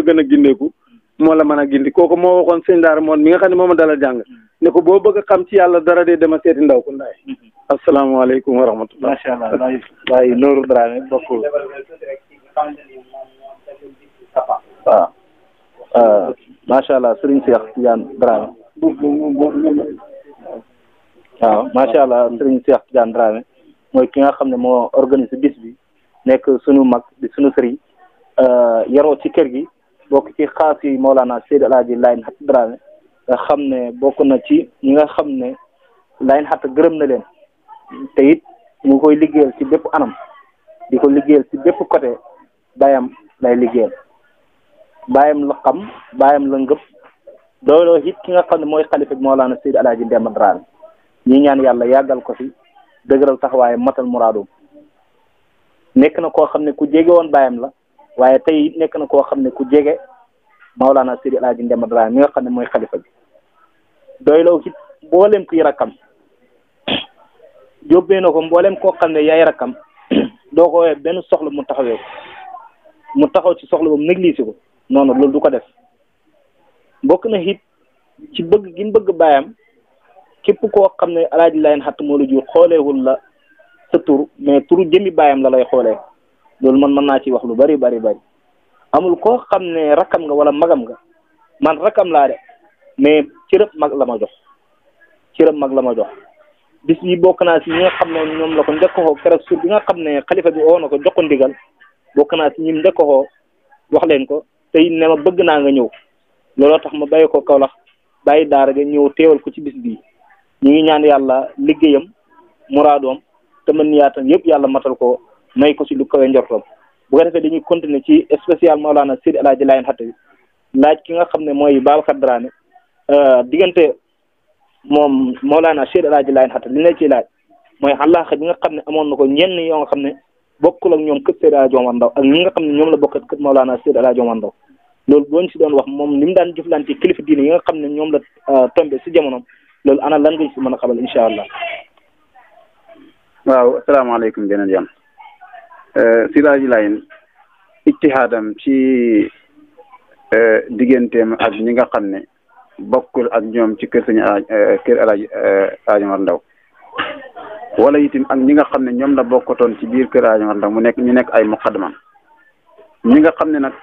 gën a gindeeku moo la mën a gindi kooku moo waxoon sëñ daara moon mi nga xam ne mooma dalal jàng ne ko boo bëgg a xam ci yàlla dara de dama seeti ndaw ku ndaay asalaamaaleykum wa rahmatullah. macha allah waaye Nourou Dramé bokk waaw macha allah Serigne Cheikh Tidiane Dramé waaw macha allah Serigne Cheikh Tidiane Dramé mooy ki nga xam ne moo organisé bis bi nekk suñu mag di suñu sëriñ yaroo ci kër gi bokk ci xaas yi Mawlana Seydi El Hadji Layène Hatt Dramé nga xam ne bokk na ci ñi nga xam ne Layène Hatt gërëm na leen te it mu koy liggéeyal ci bépp anam di ko liggéeyal ci bépp côté bayam lay liggéeyal bayam la xam bayam la ngëp dooloo it ki nga xam ne mooy xalifa bi Mawlana Seydi El Hadji Demba Dramé ñi ñaan yàlla yàggal ko fi dëgëral taxawaay matal muraadum nekk na koo xam ne ku jege woon bayam la waaye tey nekk na koo xam ne ku jege Mawlana Seydi El Hadji Demba Dramé mi nga xam ne mooy xalifa bi doyloo it mboolem kuy rakkam yóbbee na ko mboolem koo xam ne yaay rakkam doo ko woowee benn soxla mu taxawee ko mu taxaw ci soxla boobu négligé ko noonu loolu du ko def bokk na it ci bëgg gi mu bëgg baayam képp koo xam ne El Hadji Layène Hatt moo la jur xooleewul la sa tur mais turu jëmmi baayam la lay xoolee loolu man mën naa ci wax lu bari bari bari amul koo xam ne rakkam nga wala magam nga man rakkam laa de mais cërëb mag la ma jox cërëb mag la ma jox bis bi bokk naa si ñi nga xam ne ñoom la ko njëkkoxoo keroog suur bi nga xam ne xalifa bi oo na ko jox ko ndigal bokk naa si ñim njëkkoxoo wax leen ko tey ne ma bëgg naa nga ñëw looloo tax ma bàyyi ko Kaolack bàyyi daara ga ñëw teewal ko ci bis bii ñu ngi ñaan yàlla liggéeyam muraadoom te mën yaatam yëpp yàlla matal ko may ko si lu kawe njortoom bu ko defee dañuy continuer ci spécial Mawlana Seydi El Hadji Layène Hatt bi laaj ki nga xam ne mooy Babacar Dramé diggante moom Mawlana Seydi El Hadji Layène Hatt li lay ciy laaj mooy àllaaxa bi nga xam ne amoon na ko ñenn yoo nga xam ne bokkul ak ñoom kër Seydi El Hadji Omar Ndaw ak ñi nga xam ne ñoom la bokk ak kër Mawlana Seydi El Hadji Omar Ndaw loolu boo ñu si doon wax moom ni mu daan jëflante kilifa diine yi nga xam ne ñoom la tombé si jamonoom loolu ana lan nga si mën a xamal incha allah. waaw asalaamaaleykum beneen yoon Seydi El Hadji Layène ijtihaadam ci digganteem ak ñi nga xam ne bokkul ak ñoom ci kër kër El Hadji Omar Ndaw wala itam ak ñi nga xam ne ñoom la bokkatoon ci biir kër El Hadji Omar Ndaw ñu nekk ay muqaddamam ñi nga xam ne nag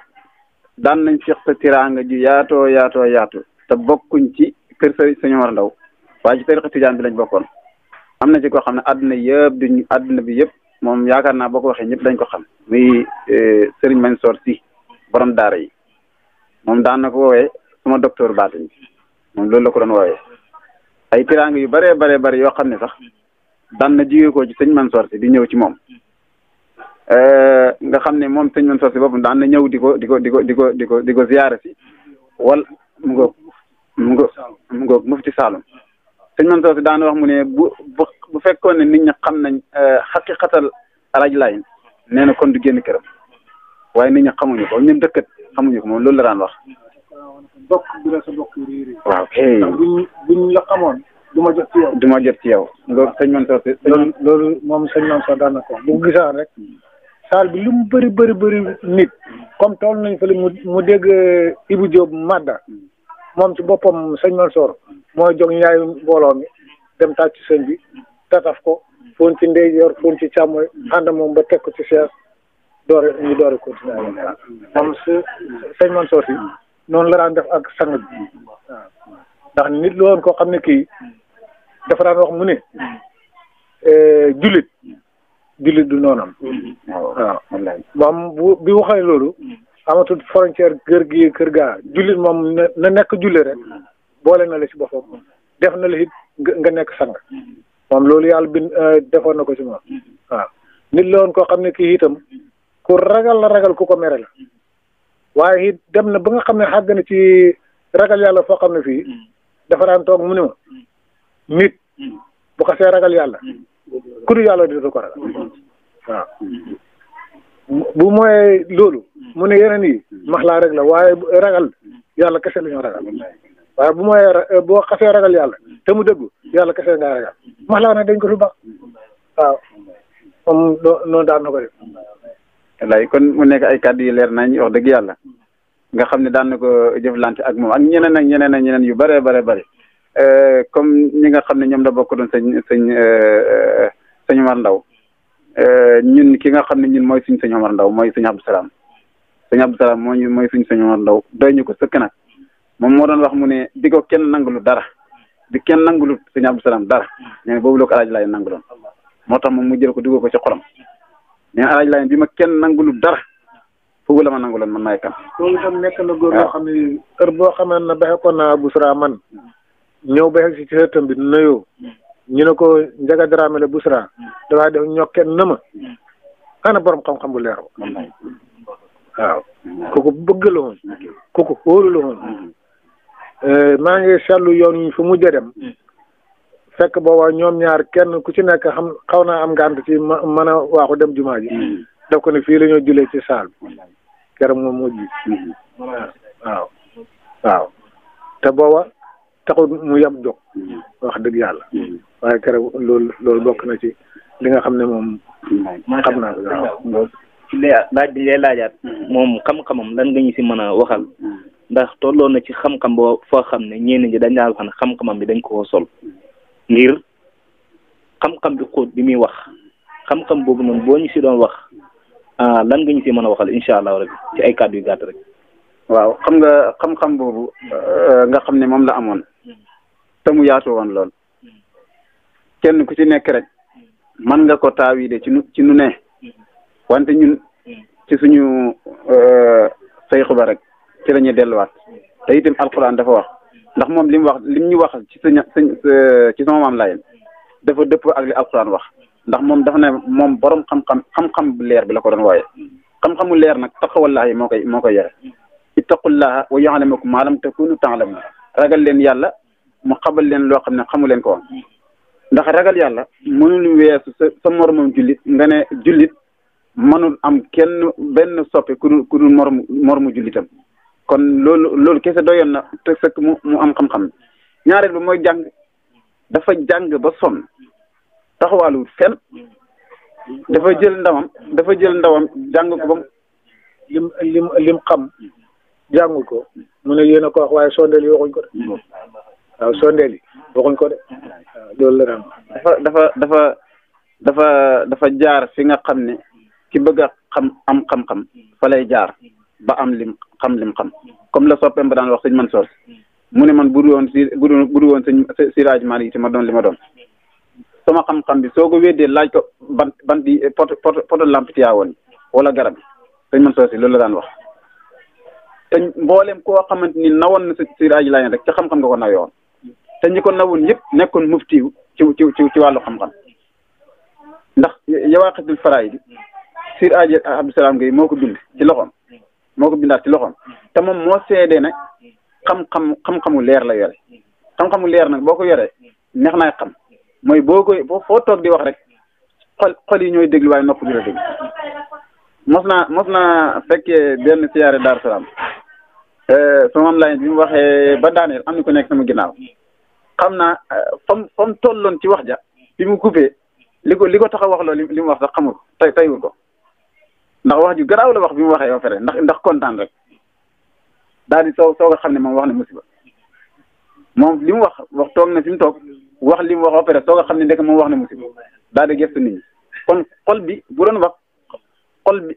daan nañ seq tiraanga ju yaatu te bokkuñ ci kër Sëñ Omar Ndaw waaye ci tariqa tijaan bi lañ bokkoon am na ci koo xam ne àdduna bi yëpp moom yaakaar naa boo ko waxee ñëpp dañ ko xam muy Serigne Mansour Sy borom daara yi moom daan na ko woowee suma docteur baatin moom loolu la ko doon woowee ay tiraanga yu bare yoo xam ne sax daan na jigee ko ci sëñ Mansour Sy di ñëw ci moom nga xam ne moom sëñ Mansour Sy boppam daan na ñëw di ko ziyaara si wala mu ngoog mufti Saalum sëñ Mansour Sy daan wax mu ne bu fekkoon ne nit ñi xam nañ xaqiqatal El Hadji Layène nee na kon du génn këram waaye nit ñi xamuñu ko ñun dëkkat xamuñu ko moom loolu la daan wax. bokk bi la sa bokk réeré. waaw kay buñ la xamoon du ma jot ci yow. du ma jot ci yow. nga sëñ Mansour Sy. loolu moom sëñ Mansour daan na ko bu gisaan rek. saal bi lu mu bëri nit. comme toll nañ fa mu dégg Ibou Diop Madda. moom ci boppam sëñ Mansour mooy jóg ñaayu mbooloo mi dem tàcc sëñ bi tataf ko foon ci ndeyjoor foon ci càmmoñ ànd moom ba teg ko ci sees ñu doore continuer moom sëñ Mansour Sy noonu la daan def ak sang bi waaw ndax nit la woon koo xam ne kii dafa daan wax mu ne jullit du noonam waaw moom bi waxee loolu amatul frontière kër gaa jullit moom na nekk jullit rek boole na la ci boppam def na la it nga nekk sang moom loolu yàlla defoon na ko ci moom waaw nit la woon koo xam ne kii itam ku ragal ku ko mere la waaye it dem na ba nga xam ne xàgg na ci ragal yàlla foo xam ne fii dafa daan toog mu ne ma nit bu xasee ragal yàlla ku du yàlla dina ko ragal waaw bu mooy loolu mu ne yeneen yi maxlaa rek la waaye ragal yàlla kese la ñoo ragal waaye bu mooy boo xasee ragal yàlla te mu dëggu yàlla kese ngaa ragal maxlaa nag dañ ko fi baax waaw moom noonu daan na ko def wallaay kon mu nekk ay kàddu yu leer nañ wax dëgg yàlla nga xam ne daan na ko jëflante ak moom ak ñeneen ak ñeneen ak ñeneen yu bare bare bare comme ñi nga xam ne ñoom la bokk doon sëñ Omar Ndaw ñun ki nga xam ne ñun mooy suñ sëñ Omar Ndaw mooy sëñ Abdou Salaam mooy suñ sëñ Omar Ndaw doy ñu ko sëkk nag moom moo doon wax mu ne di ko kenn nangulu dara di kenn nangulu sëñ Abdou Salaam dara nee na boobu la ko Alaaji Laay nanguloon moo tax moom mu jël ko dugal ko ci xolam nee na Alaaji Laay bi ma kenn nangulu dara foofu la ma nanguloon man maay kan. loolu itam nekk na góor yoo xam ne heure boo xamee ne bexe ko naa Bousra man ñëw bexe si ci xëttam bi nuyoo ñu ne ko Njaga Dramé la Bousra dafaa def ñokkee na ma ana borom xam-xam bu leer waaw kooku bëgg la woon kooku wóolu la woon maa ngi seetlu yoon yi fu mujj a dem fekk booba ñoom ñaar kenn ku ci nekk xam xaw naa am ngànt ci mën a waaxu dem jumaa ji def ko ne fii la ñoo julee ci saal bi keroog moom mujj waaw te booba taxul mu yab jóg wax dëgg yàlla waaye keroog loolu bokk na ci li nga xam ne moom xam naa waaw laaj bi lay laajaat moom xam-xamam lan nga ñu si mën a waxal ndax tolloon na ci xam-xam boo foo xam ne ñenn ñi dañ daan wax ne xam-xamam bi dañ koo sol ngir xam-xam bi xóot bi muy wax xam-xam boobu noonu boo ñu si doon wax lan nga ñu si mën a waxal incha allah rabbi ci ay kàddu yu gàtt rek. waaw xam nga xam-xam boobu nga xam ne moom la amoon te mu yaatu woon lool kenn ku ci nekk rek mën nga ko taawide ci nu ne wante ñun ci suñu sayxu ba rek ci la ñuy delluwaat te itam alquran dafa wax ndax moom li mu wax lim ñu wax ci ci sama maam Laayeen dafa dëpp ak li alquran wax ndax moom dafa ne moom borom xam-xam bu leer bi la ko doon wooye xam-xamu leer nag taqwallahi moo koy yore ittaqullaha wa yu'allimukum ma lam takunu ta'lamun ragal leen yàlla mu xabal leen loo xam ne xamu leen ko woon ndax ragal yàlla mënul weesu sa moromam jullit nga ne jullit mënul am kenn benn soppe ku dul mormu jullitam kon loolu kese doyoon na te sëkk mu am xam-xam ñaareel bi mooy jàng dafa jàng ba sonn taxawaalu fenn dafa jël ndawam jàng ko ba lim xam jàngu ko mu ne yéen a ko wax waaye sondeel yi waxuñ ko de waaw sondeel yi waxuñ ko de waaw loolu la daan dafa jaar fi nga xam ne ki bëgg a am xam-xam fa lay jaar ba am lim xam comme la soppeem ba daan wax sëñ Mansoor mu ne man bu du woon sëñ Siraaj Maalik ma doon li ma doon sama xam-xam bi soo ko weddee laaj ko ban di poto lamp ci woon wala garab bi sëñ Mansoor si loolu la daan wax te mboolem koo xamante ni nawoon na Siraaj Laayeen rek ci xam-xam nga ko nawee woon te ñi ko nawoon yëpp nekkoon muftiw ci wàllu xam-xam ndax Yawaaqitul Faraa'id Siraaj Abdou Salaam Gueye moo ko bind ci loxoom moo ko bindaat ci loxoom te moom moo seedee ne xam-xamu leer la yore xam-xamu leer nag boo ko yoree neex naa xam mooy foo toog di wax rek xol yi ñooy déglu waaye nopp di la déglu mos naa fekkee benn siyaare Daaru Salaam sama am laay bi mu waxee ba daaneel am na ko nekk sama ginnaaw xam naa fam tolloon ci wax ja bi mu coupé li ko tax a wax loolu li mu wax sax xamul taywul ko ndax wax ju garaaw la wax bi mu waxee ba pare ndax kontaan rek daal di soo nga xam ne moom wax ne musiba moom li mu wax toog na fi mu toog wax li mu wax ba pare soo nga xam ne ndek moom wax ne musiba daal di gëstu nit ñi kon xol bi bu doon wax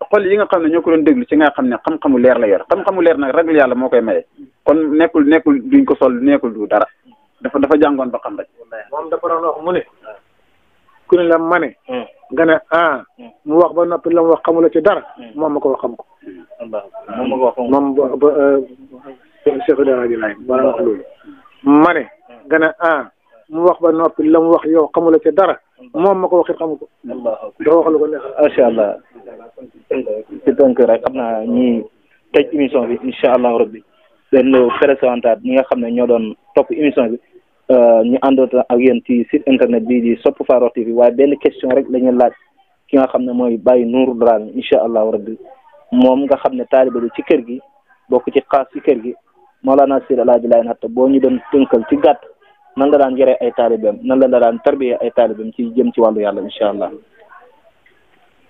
xol yi nga xam ne ñoo ko doon déglu ci nga xam ne xam-xamu leer la yor xam-xamu leer nag ragal yàlla moo koy maye kon nekkul duñ ko sol nekkul du dara dafa jàngoon ba xam rek. moom dafa doon wax mu ne ku ne la ma ne nga ne mu wax ba noppi la mu wax xamula ci dara moom ma ko wax xam ko moom ba Cheikh Daraji Laay bala wax loolu ma ne nga ne mu wax ba noppi la mu wax yow xamula ci dara moom ma ko waxit xamu ko dafa wax lu ko neex. macha allah ci tënk rek xam naa ñi tëj émission bi incha allahu rabbi leen présentat ñi nga xam ne ñoo doon topp émission bi ñu àndoon ak yéen ci site internet bii di Sope Farokh TV waaye benn question rek la ñu laaj ki nga xam ne mooy Baye Nourou Dramé incha allahu rabbi moom nga xam ne taaliba bi ci kër gi bokk ci xaas ci kër gi Mawlana Seydi El Hadji Laye Hatta boo ñu doon tënkal ci gàtt nan la daan yore ay taalibeem nan la daan tarbiya ay taalibeem ci jëm ci wàllu yàlla incha allah.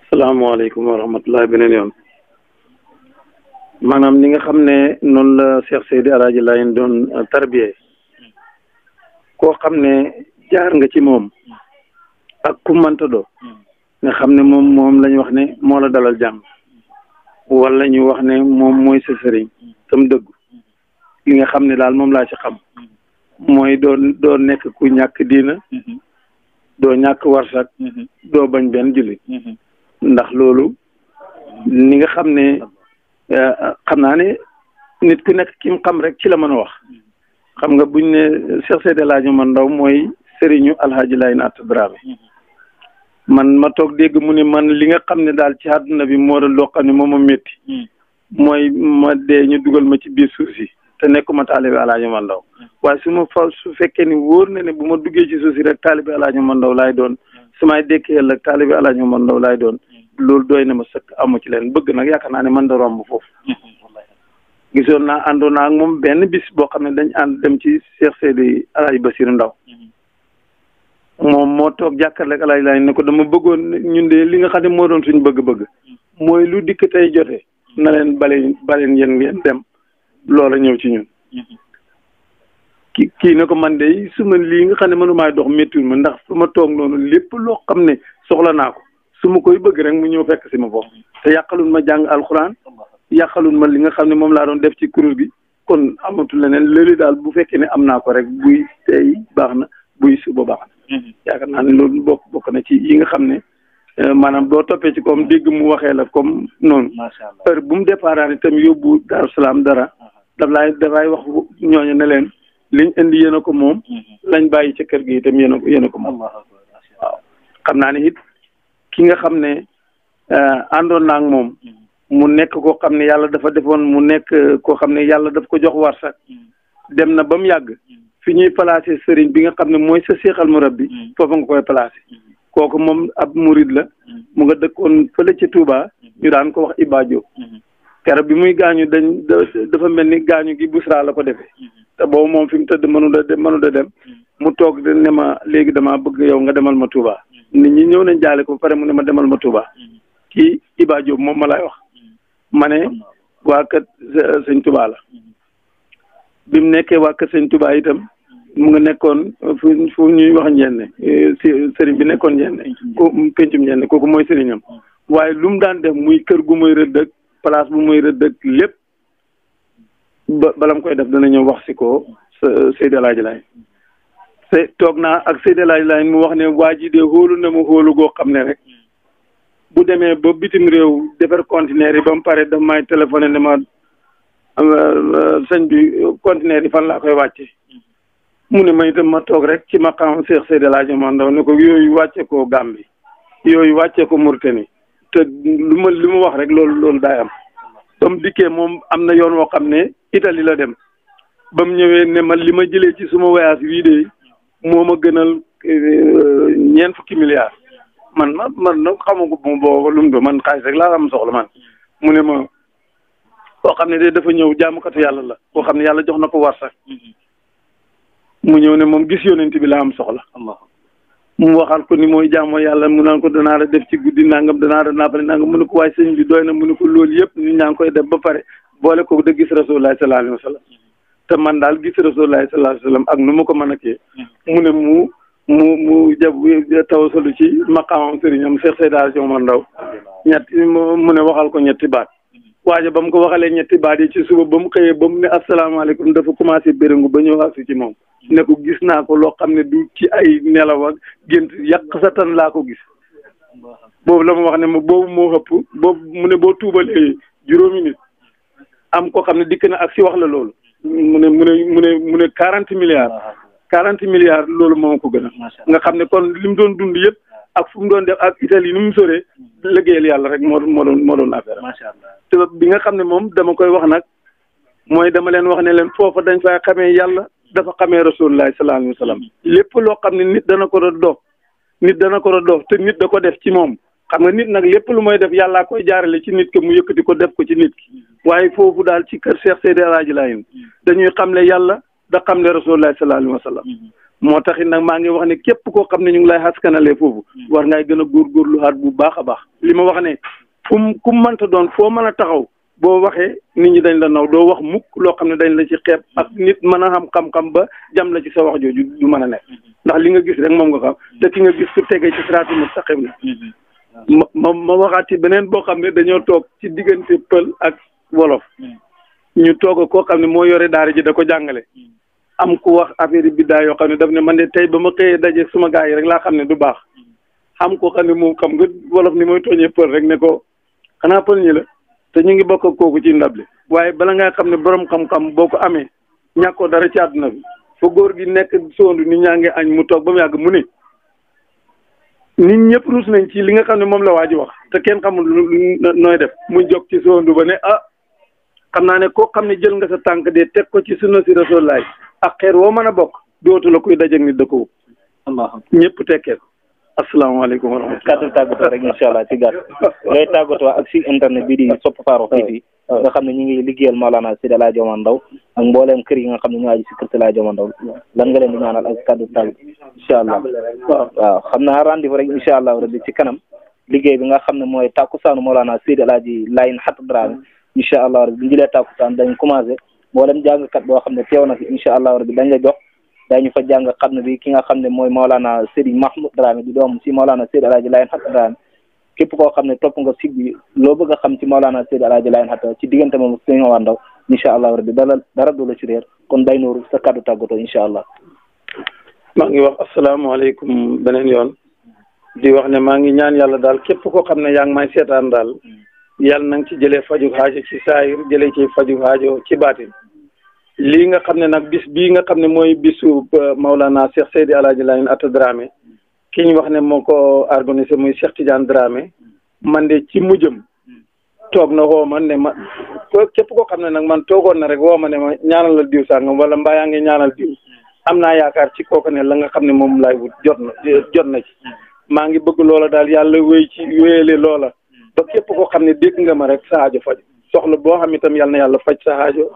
salaamaaleykum wa rahmatulah beneen yoon maanaam ni nga xam ne noonu la Cheikh Seydi Alaaji Laay doon tarbiyee koo xam ne jaar nga ci moom ak ku mënta doo nga xam ne moom lañu wax ne moo la dalal jàmm wala ñu wax ne moom mooy sa sëriñ tam dëggu li nga xam ne daal moom laa ci xam mooy doo nekk ku ñàkk diina doo ñàkk warsak doo bañ benn jullit ndax loolu ni nga xam ne xam naa ne nit ku nekk ki mu xam rek ci la mën a wax xam nga buñ ne Cheikh Seydi Alaaji Omar Ndaw mooy sëriñu Alhaaji Laay Atta Dramé man ma toog dégg mu ne man li nga xam ne daal ci àdduna bi moo doon loo xam ne moom ma métti mooy ma dee ñu dugal ma ci biir suuf si te nekkuma taalibe Alaaji Omar Ndaw waaye su fekkee ni wóor na ne bu ma duggee ci suuf si rek taalibe Alaaji Omar Ndaw laay doon su may dekkee ëllëg taalibe Alaaji Omar Ndaw laay doon loolu doy na ma sëkk amu ci leen bëgg nag yaakaar naa ne man da romb foofu gisoon naa àndoon naa ak moom benn bis boo xam ne dañ ànd dem ci Cheikh Seydi Alaaji Basiru Ndaw moom moo toog jàkkaarloo ak Alaaji Laay ne ko dama bëggoon ñun de li nga xam ne moo doon suñu bëgg-bëgg mooy lu dikk tey jotee na leen baleen yéen ngeen dem loola ñëw ci ñun kii ne ko man de su ma lii nga xam ne mënumaay dox méttiwul ma ndax su ma toog noonu lépp loo xam ne soxla naa ko su ma koy bëgg rek mu ñëw fekk si ma foofu te yàqalun ma jàng alxuraan yàqalun ma li nga xam ne moom laa doon def ci kuréel gi kon amatul leneen léegi daal bu fekkee ne am naa ko rek buy tey baax na buy suba baax na yaakaar naa ne loolu bokk na ci yi nga xam ne maanaam boo toppee ci comme dégg mu waxee la comme noonu heure bu mu départ itam yóbbu Daaru Salaam dara dafay wax ñooñu ne leen liñ indi yéen a ko moom lañ bàyyi ca kër gi itam yéen a ko moom waaw xam naa ne it ki nga xam ne àndoon naa ak moom mu nekk koo xam ne yàlla dafa defoon mu nekk koo xam ne yàlla daf ko jox warsak dem na ba mu yàgg fi ñuy placé sëriñ bi nga xam ne mooy sa seexal murabbi foofu nga koy placé kooku moom ab murid la mu nga dëkkoon fële ci Touba ñu daan ko wax Iba Diop keroog bi muy gaañu dafa mel ni gaañu gi Busra la ko defee te boobu moom fi mu tëdd mënu da dem mu toog ne ma léegi damaa bëgg yow nga demal ma Touba nit ñi ñëw nañ jaale ko ba pare mu ne ma demal ma Touba kii Iba Diop moom ma lay wax ma ne waa kër sëñ Touba la bi mu nekkee waa kër sëñ Touba itam mu nga nekkoon fu ñuy wax njenne sëriñ bi nekkoon njenne ko pencum njenne kooku mooy sëriñam waaye lu mu daan def muy kër gu muy rëdd ak place bu muy rëdd ak lépp bala mu koy def dana ñëw wax si ko Seydi Alaaji Laay toog naa ak Seydi Alaaji Laay mu wax ne waa ji de xóolu na ma xóolu goo xam ne rek bu demee ba bitim réew defar conteneur yi ba mu pare daf may téléphoné ne ma sëñ bi conteneur yi fan laa koy wàcce mu ne ma itam ma toog rek ci maqaam Cheikh Seydi Alaaji Omar Ndaw ne ko yooyu wàcce ko Gambie yooyu wàcce ko Mauritanie te lu ma wax rek loolu daay am ba mu dikkee moom am na yoon woo xam ne Italie la dem ba mu ñëwee ne ma li ma jëlee ci suma voyage bii de moo ma gënal 4 milliards man nag xamagu ma booba lu mu do man xaalis rek laa am soxla man mu ne ma koo xam ne de dafa ñëw jaamukatu yàlla la koo xam ne yàlla jox na ko war sax mu ñëw ne moom gis yonent bi laa am soxla mu waxal ko ni mooy jaamoo yàlla mu naan ko danaa la def ci guddi nangam danaa la naafale nangam mu ne ko waaye sëñ bi doy na mu ne ko loolu yëpp nit ñaa ngi koy def ba pare boole ko da gis Rasulullah sallallahu alayhi wa sallam te man daal gis Rasulullah sallallahu alayhi wa sallam ak nu ma ko mën a kii mu ne mu jab tawasalu ci maqaamam sëriñam Cheikh Seydi Alaaji Omar Ndaw mu ne waxal ko ñetti baat waaye ba mu ko waxalee ñetti baat yi ci suba ba mu xëyee ba mu ne asalaamaaleykum dafa commencé béréngu ba ñëw agsi ci moom ne ko gis naa ko loo xam ne du ci ay nelaw ak gént yàq sa tan laa ko gis boobu la ma wax ne ma boobu moo ëpp boobu mu ne boo tuubalee juróomi nit am ko xam ne dikk na ak si wax la loolu mu ne 40 milliards loolu moo ko gën a nga xam ne kon li mu doon dund yëpp ak fu mu doon def ak Italie ni mu soree liggéeyal yàlla rek moo doon affaire te bi nga xam ne moom dama koy wax nag mooy dama leen wax ne leen foofa dañ fay xamee yàlla dafa xamee Rasulullah sallallahu alayhi wa sallam lépp loo xam ne nit dana ko dox te nit da ko def ci moom xam nga nit nag lépp lu mooy def yàllaa koy jaarale ci nit ki mu yëkkati ko def ko ci nit ki waaye foofu daal ci kër Cheikh Seydi Alaaji Laay dañuy xamle yàlla da xamle Rasulullah sallallahu alayhi wa sallam moo taxit nag maa ngi wax ne képp koo xam ne ñu ngi lay xaskanalee foofu war ngay gën a góorgóorlu xaat bu baax a baax li ma wax ne ku mënta doon foo mën a taxaw boo waxee nit ñi dañ la naw doo wax mukk loo xam ne dañ la ci xeeb ak nit mën a xam-xam ba jam la ci sa wax jooju du mën a nekk ndax li nga gis rek moom nga xam te ki nga gis ku tegee ci siraatul mustaqim la ma waxaat ci beneen boo xam ne dañoo toog ci diggante pël ak wolof ñu toog koo xam ne moo yore daara ji da ko jàngale am ku wax affaire bi daa yoo xam ne daf ne man de tey ba ma xëyee daje suma gars yi rek laa xam ne du baax xam ko xam ne moom xam nga wolof ni mooy tooñee pël rek ne ko xanaa pël ñi la te ñu ngi bokk ak kooku ci ndab li waaye bala ngaa xam ne borom xam-xam boo ko amee ñàkkoo dara ci àdduna bi fa góor gi nekk sondu nit ñaa ngi añ mu toog ba mu yàgg mu ne nit ñëpp ruus nañ ci li nga xam ne moom la waa ji wax te kenn xamul nooy def mu jóg ci sondu ba ne xam naa ne koo xam ne jël nga sa tànk de teg ko ci sunna si Rasulullaay ak xeer woo mën a bokk dootu la kuy dajeeg nit dëkk ñëpp tekkee ko. asalaamaaleykum wa rahmatulah. kàddu tàggatoo rek incha allah ci gàtt ngay tàggatoo ak si internet bi di Sopp Farokh TV nga xam ne ñu ngi liggéeyal Maolana Seydi El Hadji Omar Ndao ak mbooleem kër yi nga xam ne ñu aju si kër Seydi El Hadji Omar Ndao lan nga leen di ñaanal ak kàddu tàggatoo incha allah. waaw xam naa rendez-vous rek incha allah rabbi ci kanam liggéey bi nga xam ne mooy tàkkusaanu Maolana Seydi El Hadji Layen Hatt Dramé incha allah rabbi bu ñu jëlee tàkkusaan dañ commencé mboolem jàngkat boo xam ne teew na fi incha allah rabbi dañ la jox dañu fa jàng xam ne bi ki nga xam ne mooy Maolana Seydi Mahmoud Dramé di doom si Maolana Seydi El Hadji Layen Hatt Dramé képp koo xam ne topp nga site bi loo bëgg a xam ci Maolana Seydi El Hadji Layen Hatt ci diggante moom Sëñ Omar Ndao incha allah rabbi dara du la ci réer kon Baye Nourou sa kàddu tàggatoo incha allah. maa ngi wax asalaamaaleykum beneen yoon di wax ne maa ngi ñaan yàlla daal képp koo xam ne yaa ngi may seetaan daal yàlla na nga ci jëlee faju xaajo ci saayir jëlee ci faju xaajo ci baatin lii nga xam ne nag bis bii nga xam ne mooy bisu Maolana Cheikh Seydi El Hadji Layen Hatt Dramé ki ñu wax ne moo ko organisé muy Cheikh Tidiane Dramé man de ci mujjëm toog na woo ma ne ma képp koo xam ne nag man toogoon na rek woo ma ne ma ñaanal la diw sàngam wala mbaa yaa ngi ñaanal diw am naa yaakaar ci kooku ne la nga xam ne moom laay wut jot na ci maa ngi bëgg loola daal yàlla wéyale loola ba képp koo xam ne dégg nga ma rek sa aajo faj soxla boo xam itam yàlla na yàlla faj sa aajo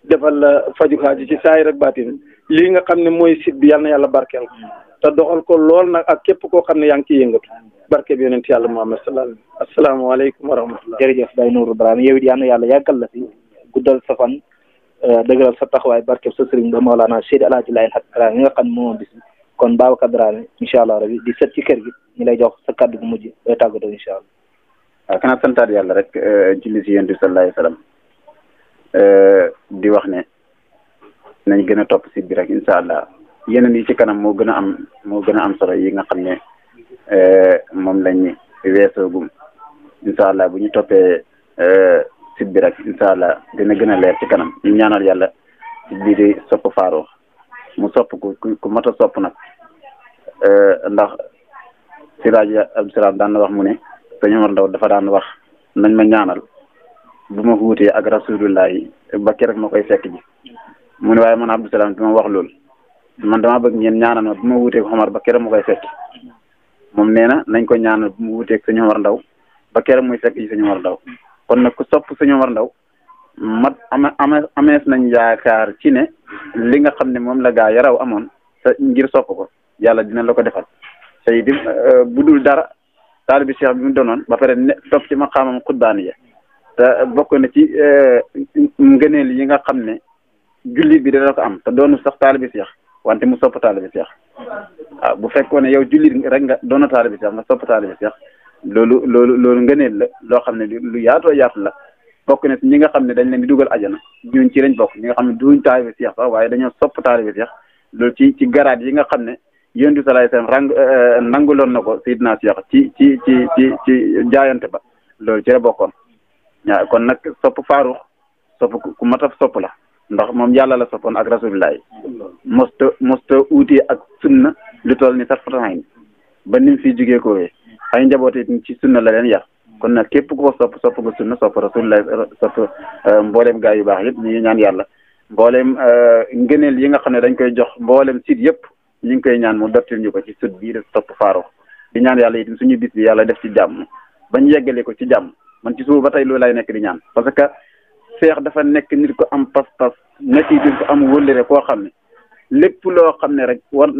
defal la faju xaaji ci saay rek baatin lii nga xam ne mooy site bi yàlla na yàlla barkeel ko te doxal ko lool nag ak képp koo xam ne yaa ngi ciy yëngatu barke bi yonent yàlla Muhammad sallallahu alayhi wa sallam asalaamaaleykum wa rahmatullah. jërëjëf Baye Nourou Dramé yow it yal na yàlla yàggal la fi guddal sa fan dëgëral sa taxawaay barke sa sëriñ ba Maolana Seydi El Hadji Layen Hatt Dramé nga xam ne moo bis kon Babacar Dramé incha allah rabi di set ci kër gi ñu lay jox sa kaddu gu mujj day tàggatoo incha allah. waaw kanaa santaat yàlla rek julli si yonent bi sallallahu alayhi wa sallam di wax ne nañ gën a topp site bi rek incha allah yeneen yi ci kanam moo gën a am solo yi nga xam ne moom lañ weesoogum incha allah bu ñu toppee site bi rek incha allah dina gën a leer ci kanam ñu ñaanal yàlla site bii di Sopp Farokh mu sopp ku mat a sopp nag ndax Siraaji Abdou Salaam daan na wax mu ne Sëñ Omar Ndao dafa daan wax nañ ma ñaanal bu ma wuutee ak rasulullah yi ba keroog ma koy fekk ji mu ne waaye man Abdou Salaam dama wax loolu man dama bëgg ngeen ñaanal ma bu ma wuutee ak Omar ba keroog ma koy fekk moom nee na nañ ko ñaanal bu ma wuutee ak Sëñ Omar Ndao ba keroog muy fekk ji Sëñ Omar Ndao kon nag ku sopp Sëñ Omar Ndao amees nañ yaakaar ci ne li nga xam ne moom la gaa yaraw amoon te ngir sopp ko yàlla dina la ko defal tey di bu dul dara taalibi Cheikh bi mu doonoon ba pare ne topp ci maqaamam xutbaaniya te bokk na ci ngëneel yi nga xam ne jullit bi dana ko am te doonu sax taalibi Cheikh wante mu sopp taalibi Cheikh waaw bu fekkoon ne yow jullit rek nga doona taalibi Cheikh nga sopp taalibi Cheikh loolu ngëneel la loo xam ne lu yaatoo yaatu la bokk na ci ñi nga xam ne dañ leen di dugal ajana ñun ci lañ bokk ñi nga xam ne duñ taalibi Cheikh sax waaye dañoo sopp taalibi Cheikh loolu ci garaat yi nga xam ne Yonent bi sallallahu alayhi wasallam nanguloon na ko Seydina Cheikh ci jaayante ba loolu ci la bokkoon waaw kon nag sopp Farokh sopp ku mat a sopp la ndax moom yàlla la soppoon ak rasulullah yi mosta uutee ak sunna lu toll ni sax fataxayn ba nim fi jógee ko wee ay njaboot yi ci sunna la leen yar kon nag képp ku ko sopp nga sunna sopp rasulullah sopp mbooleem gaa yu baax yëpp ñu ngi ñaan yàlla mbooleem ngëneel yi nga xam ne dañ koy jox mbooleem site yëpp ñu ngi koy ñaan mu dottil ñu ko ci sud bii de Sopp Farokh di ñaan yàlla itam suñu bis bi yàlla def ci jàmm bañ yeggale ko ci jàmm man ci suba ba tey loolu lay nekk di ñaan parce que Cheikh dafa nekk nit ko am pas-pas nekk nit ko am wëllëre koo xam ne lépp loo xam ne rek war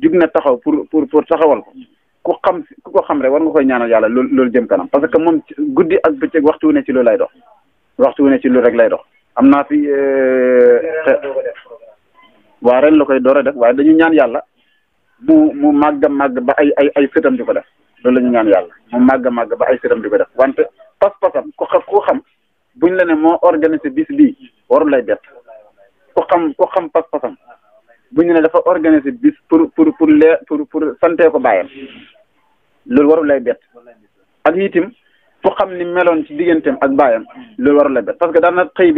jug na taxaw pour taxawal ko ku ko xam rek war nga koy ñaanal yàlla loolu jëm kanam parce que moom guddi ak bëccëg waxtu ne ci loolu lay dox waxtu wu ne ci lu rek lay dox am naa fi waa ren la koy door a def waaye dañu ñaan yàlla mu màgg ba ay sëtam di ko def loolu la ñu ñaan yàlla mu màgg ba ay sëtam di ko def wante pas-pasam ku xam buñ la ne moo organisé bis bii warul lay bett ku xam pas-pasam buñ ne dafa organisé bis pour santee ko bàyyam loolu warul lay bett ak itim ku xam ni meloon ci digganteem ak bàyyam loolu warul lay bett parce que daan na xëy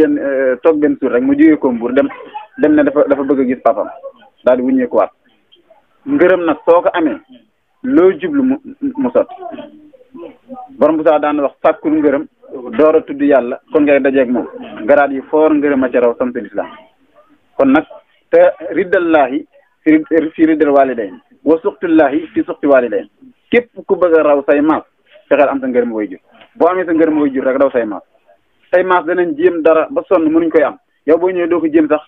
toog benn suur rek mu jógee ko Mbuur dem ne dafa bëgg a gis papam daal di wuññeekuwaat ngërëm nag soo ko amee loo jublu mu sotti borom bu saa daan wax sàkkul ngërëm door a tudd yàlla kon ngay dajeeg moom garaat yi foor ngërëm a ca raw sant lislaam kon nag te riddallahi fi riddal walidayn wa suxtullahi fi suxti walidayn képp ku bëgg a raw say maas fexeel am sa ngërëm way jur boo amee sa ngërëm way jur rek raw say maas danañ jéem dara ba sonn mënuñ koy am yow boo ñëwee doo ko jéem sax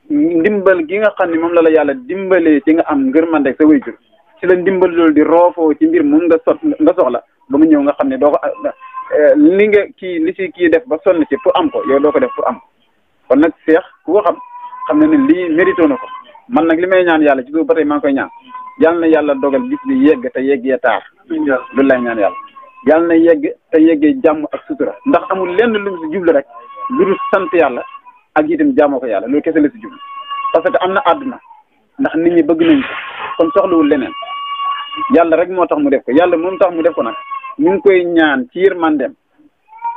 ndimbal gi nga xam ne moom la yàlla dimbalee ci nga am ngërmande sa way jur ci la ndimbal loolu di roofoo ci mbir mun nga soxla ba mu ñëw nga xam ne doo ko li ci kii def ba sonn ci pour am ko yow doo ko def pour am kon nag seex ku ko xam ne lii mérito na ko man nag li may ñaan yàlla ci suuf ba tey maa ngi koy ñaan yàlla na yàlla dogal bis bi yegg te yeggee taar loolu lay ñaan yàlla na yegg te yeggee jàmm ak sutura ndax amul lenn lu mu si jublu rek lu dul sant yàlla ak itam jaamoo ko yàlla loolu kese la si jublu parce que am na àdduna ndax nit ñi bëgg nañ ko kon soxlawul leneen yàlla rek moo tax mu def ko yàlla moom tax mu def ko nag ñu ngi koy ñaan ci yërmandeem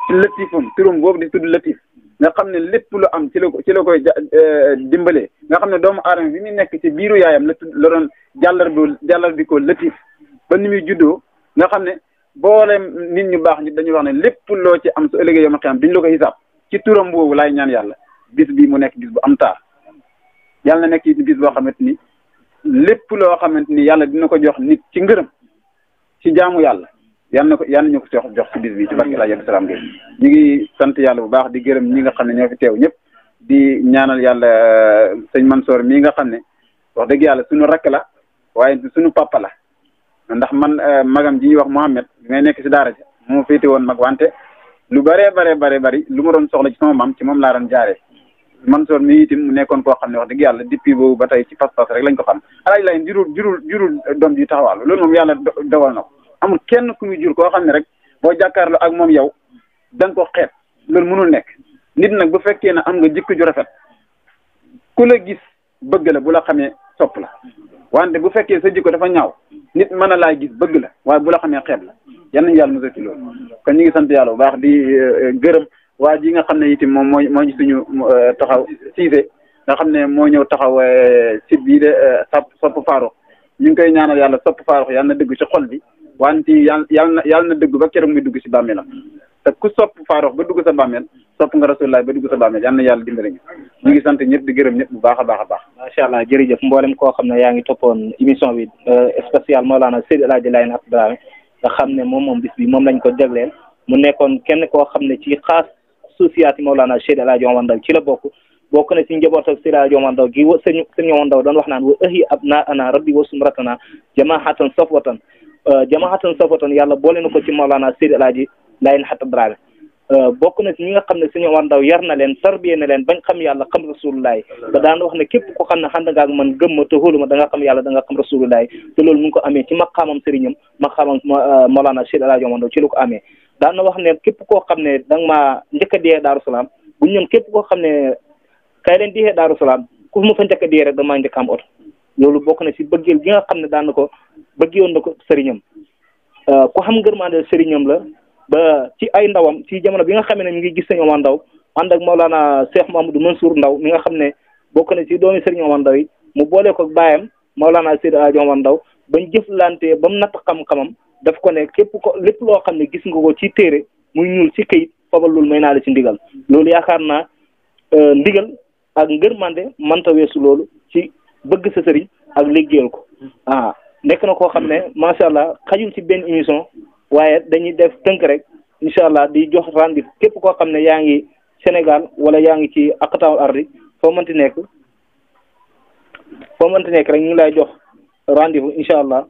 ci latifam turam boobu di tudd latif nga xam ne lépp lu am ci la koy dimbalee nga xam ne doomu aadama bi muy nekk ci biiru yaayam la doon jàllar bi ko latif ba ni muy juddoo nga xam ne boole nit ñu baax ñi dañuy wax ne lépp loo ci am su ëllëgee yow ma xam duñ la ko xisaab ci turam boobu laay ñaan yàlla bis bii mu nekk bis bu am taar yàlla na nekk ci bis boo xamante ni lépp loo xamante ni yàlla dina ko jox nit ci ngërëm ci jaamu yàlla yàlla ñu ko jox ci bis bi ci barke El Hadj Abdou Salam Gueye ñu ngi sant yàlla bu baax di gërëm ñi nga xam ne ñoo fi teew ñëpp di ñaanal yàlla sëñ Mansour mii nga xam ne wax dëgg yàlla suñu rakk la waaye suñu papa la ndax man magam ji ñuy wax Mohamed bi ngay nekk si daara ji moo féete woon mag wante lu bari lu ma doon soxla ci sama maam ci moom laa doon jaaree Mansour mi itam mu nekkoon koo xam ne wax dëgg yàlla depuis boobu ba tey ci pas-pas rek lañ ko xam alaaj lay jurul doom ji taxawal loolu moom yàlla dogal na ko amul kenn ku muy jur koo xam ne rek boo jàkkaarloo ak moom yow da nga ko xeet loolu mënul nekk nit nag bu fekkee ne am nga jikko ju rafet ku la gis bëgg la bu la xamee sopp la wante bu fekkee sa jikko dafa ñaaw nit mën a laa gis bëgg la waaye bu la xamee xeet la yal nañu yàlla mosal ci loolu kon ñu ngi sant yàlla bu baax di gërëm waa ji nga xam ne itam moom moo suñu taxaw siise nga xam ne moo ñëw taxaw site bii de sopp Farokh ñu ngi koy ñaanal yàlla sopp Farokh yàlla na dëgg ci xol bi wante yàlla na dëgg ba keroog muy dugg ci bàmmeelam te ku sopp Farokh ba dugg sa bàmmeel sopp nga Rasulullah ba dugg sa bàmmeel yal na yàlla dimbali ñu ngi sant ñëpp di gërëm ñëpp bu baax a baax. macha allah jërëjëf mboolem koo xam ne yaa ngi toppoon émission bi spécial Mawlana Seydi El Hadji Layène Atou Dramé nga xam ne moom bis bi moom lañ ko jagleel mu nekkoon kenn koo xam ne ci xaas société Mawlana Seydi El Hadji Omar Ndaw ci la bokk na ci njaboot ak Seydi El Hadji Omar Ndaw gi sëñ Omar Ndaw doon wax naan wa ahi abnaana rabbi wa sumratana jamaahatan safwatan yàlla boole na ko ci Mawlana Seydi El Hadji Layène Atou Dramé bokk na ci ñi nga xam ne sëñ Omar Ndaw yar na leen tarbiye na leen bañ xam yàlla xam rasulullah ba daan wax ne képp ko xam ne xand nga ak man gëm ma te xóolu ma da nga xam yàlla da nga xam rasulullah te loolu mu ngi ko amee ci maqaamam sëriñam maqaamam Mawlana Seydi El Hadji Omar Ndaw ci lu ko amee daan na wax ne képp koo xam ne da nga maa njëkk a dee Daaru Salaam bu ñoom képp koo xam ne kay leen dee Daaru Salaam ku ma fa njëkk a dee rek damaa njëkk am oto loolu bokk na ci bëggeel gi nga xam ne daan na ko bëggeewoon na ko sëriñam ku xam ngërmande sëriñam la ba ci ay ndawam ci jamono bi nga xam ne mi ngi gis sëñ Omar Ndaw ànd ak Mawlana Cheikh Mahamadou Mansour Ndaw mi nga xam ne bokk na ci doomi sëriñ Omar Ndaw yi mu boole ko baayam Mawlana Seydi El Hadji Omar Ndaw bañ jëflante ba mu natt xam-xamam daf ko ne lépp loo xam ne gis nga ko ci téere muy ñuul ci këyit fabal loolu may naa la ci ndigal loolu yaakaar naa ndigal ak ngërmande manta weesu loolu ci bëgg sa sëriñ ak liggéeyal ko nekk na koo xam ne macha allah xajul ci benn émission waaye dañuy def tënk rek incha allah di jox rendez-vous képp koo xam ne yaa ngi Sénégal wala yaa ngi ci aqtaaw ardi foo mënti nekk rek ñu ngi lay jox rendez-vous incha allah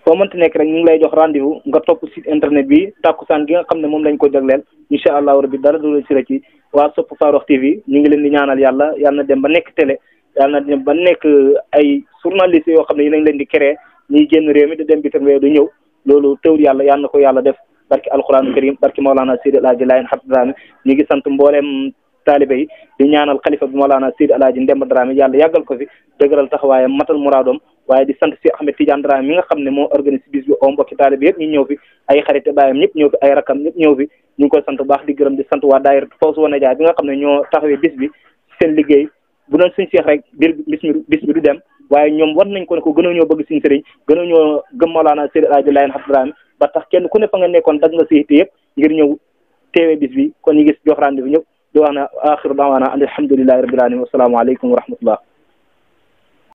foo mënti nekk rek ñu ngi lay jox rendez-vous nga topp site internet bi Takussan gi nga xam ne moom lañ ko jagleel incha allahu rabbi dara du si ci waa sopp Farokh TV ñu ngi leen di ñaanal yàlla na dem ba nekk télé yàlla na dem ba nekk ay journaliste yoo xam ne nañ leen di créer ñuy génn réew mi di dem bitim réew du ñëw loolu tëwr yàlla na ko yàlla def barki alquran karim barki Mawlana Seydi El Hadji Layen Xat Dramé ñu ngi sant mbooleem taalibe yi di ñaanal xalifa bi Mawlana Seydi El Hadji Ndemba Dramé yàlla yàggal ko fi dëgëral taxawaayam matal muraadom waaye di sant si Ahmed Tidiane Dramé mi nga xam ne moo organisé bis bi oo mbokki taalibe yëpp ñu ñëw fi ay xarit baayam ñëpp ñëw fi ay rakam ñëpp ñëw fi ñu ngi koy sant bu baax di gërëm di sant waa daayira Fawzu wa Najaa bi nga xam ne ñoo taxawee bis bi seen liggéey bu doon suñ seex rek bis bi du dem waaye ñoom war nañ ko ne ko gën a ñoo bëgg suñu sëriñ gën a ñoo gëm Mawlana Seydi El Hadji Layen Xat Dramé ba tax kenn ku ne fa nga nekkoon dag nga si yëpp ngir ñëw teewee bis bi kon ñu gis jox rendez-vous ñëpp di wax na axiru daawaana alhamdulillahi rabbil alamin wasalaamu aleykum wa rahmatullah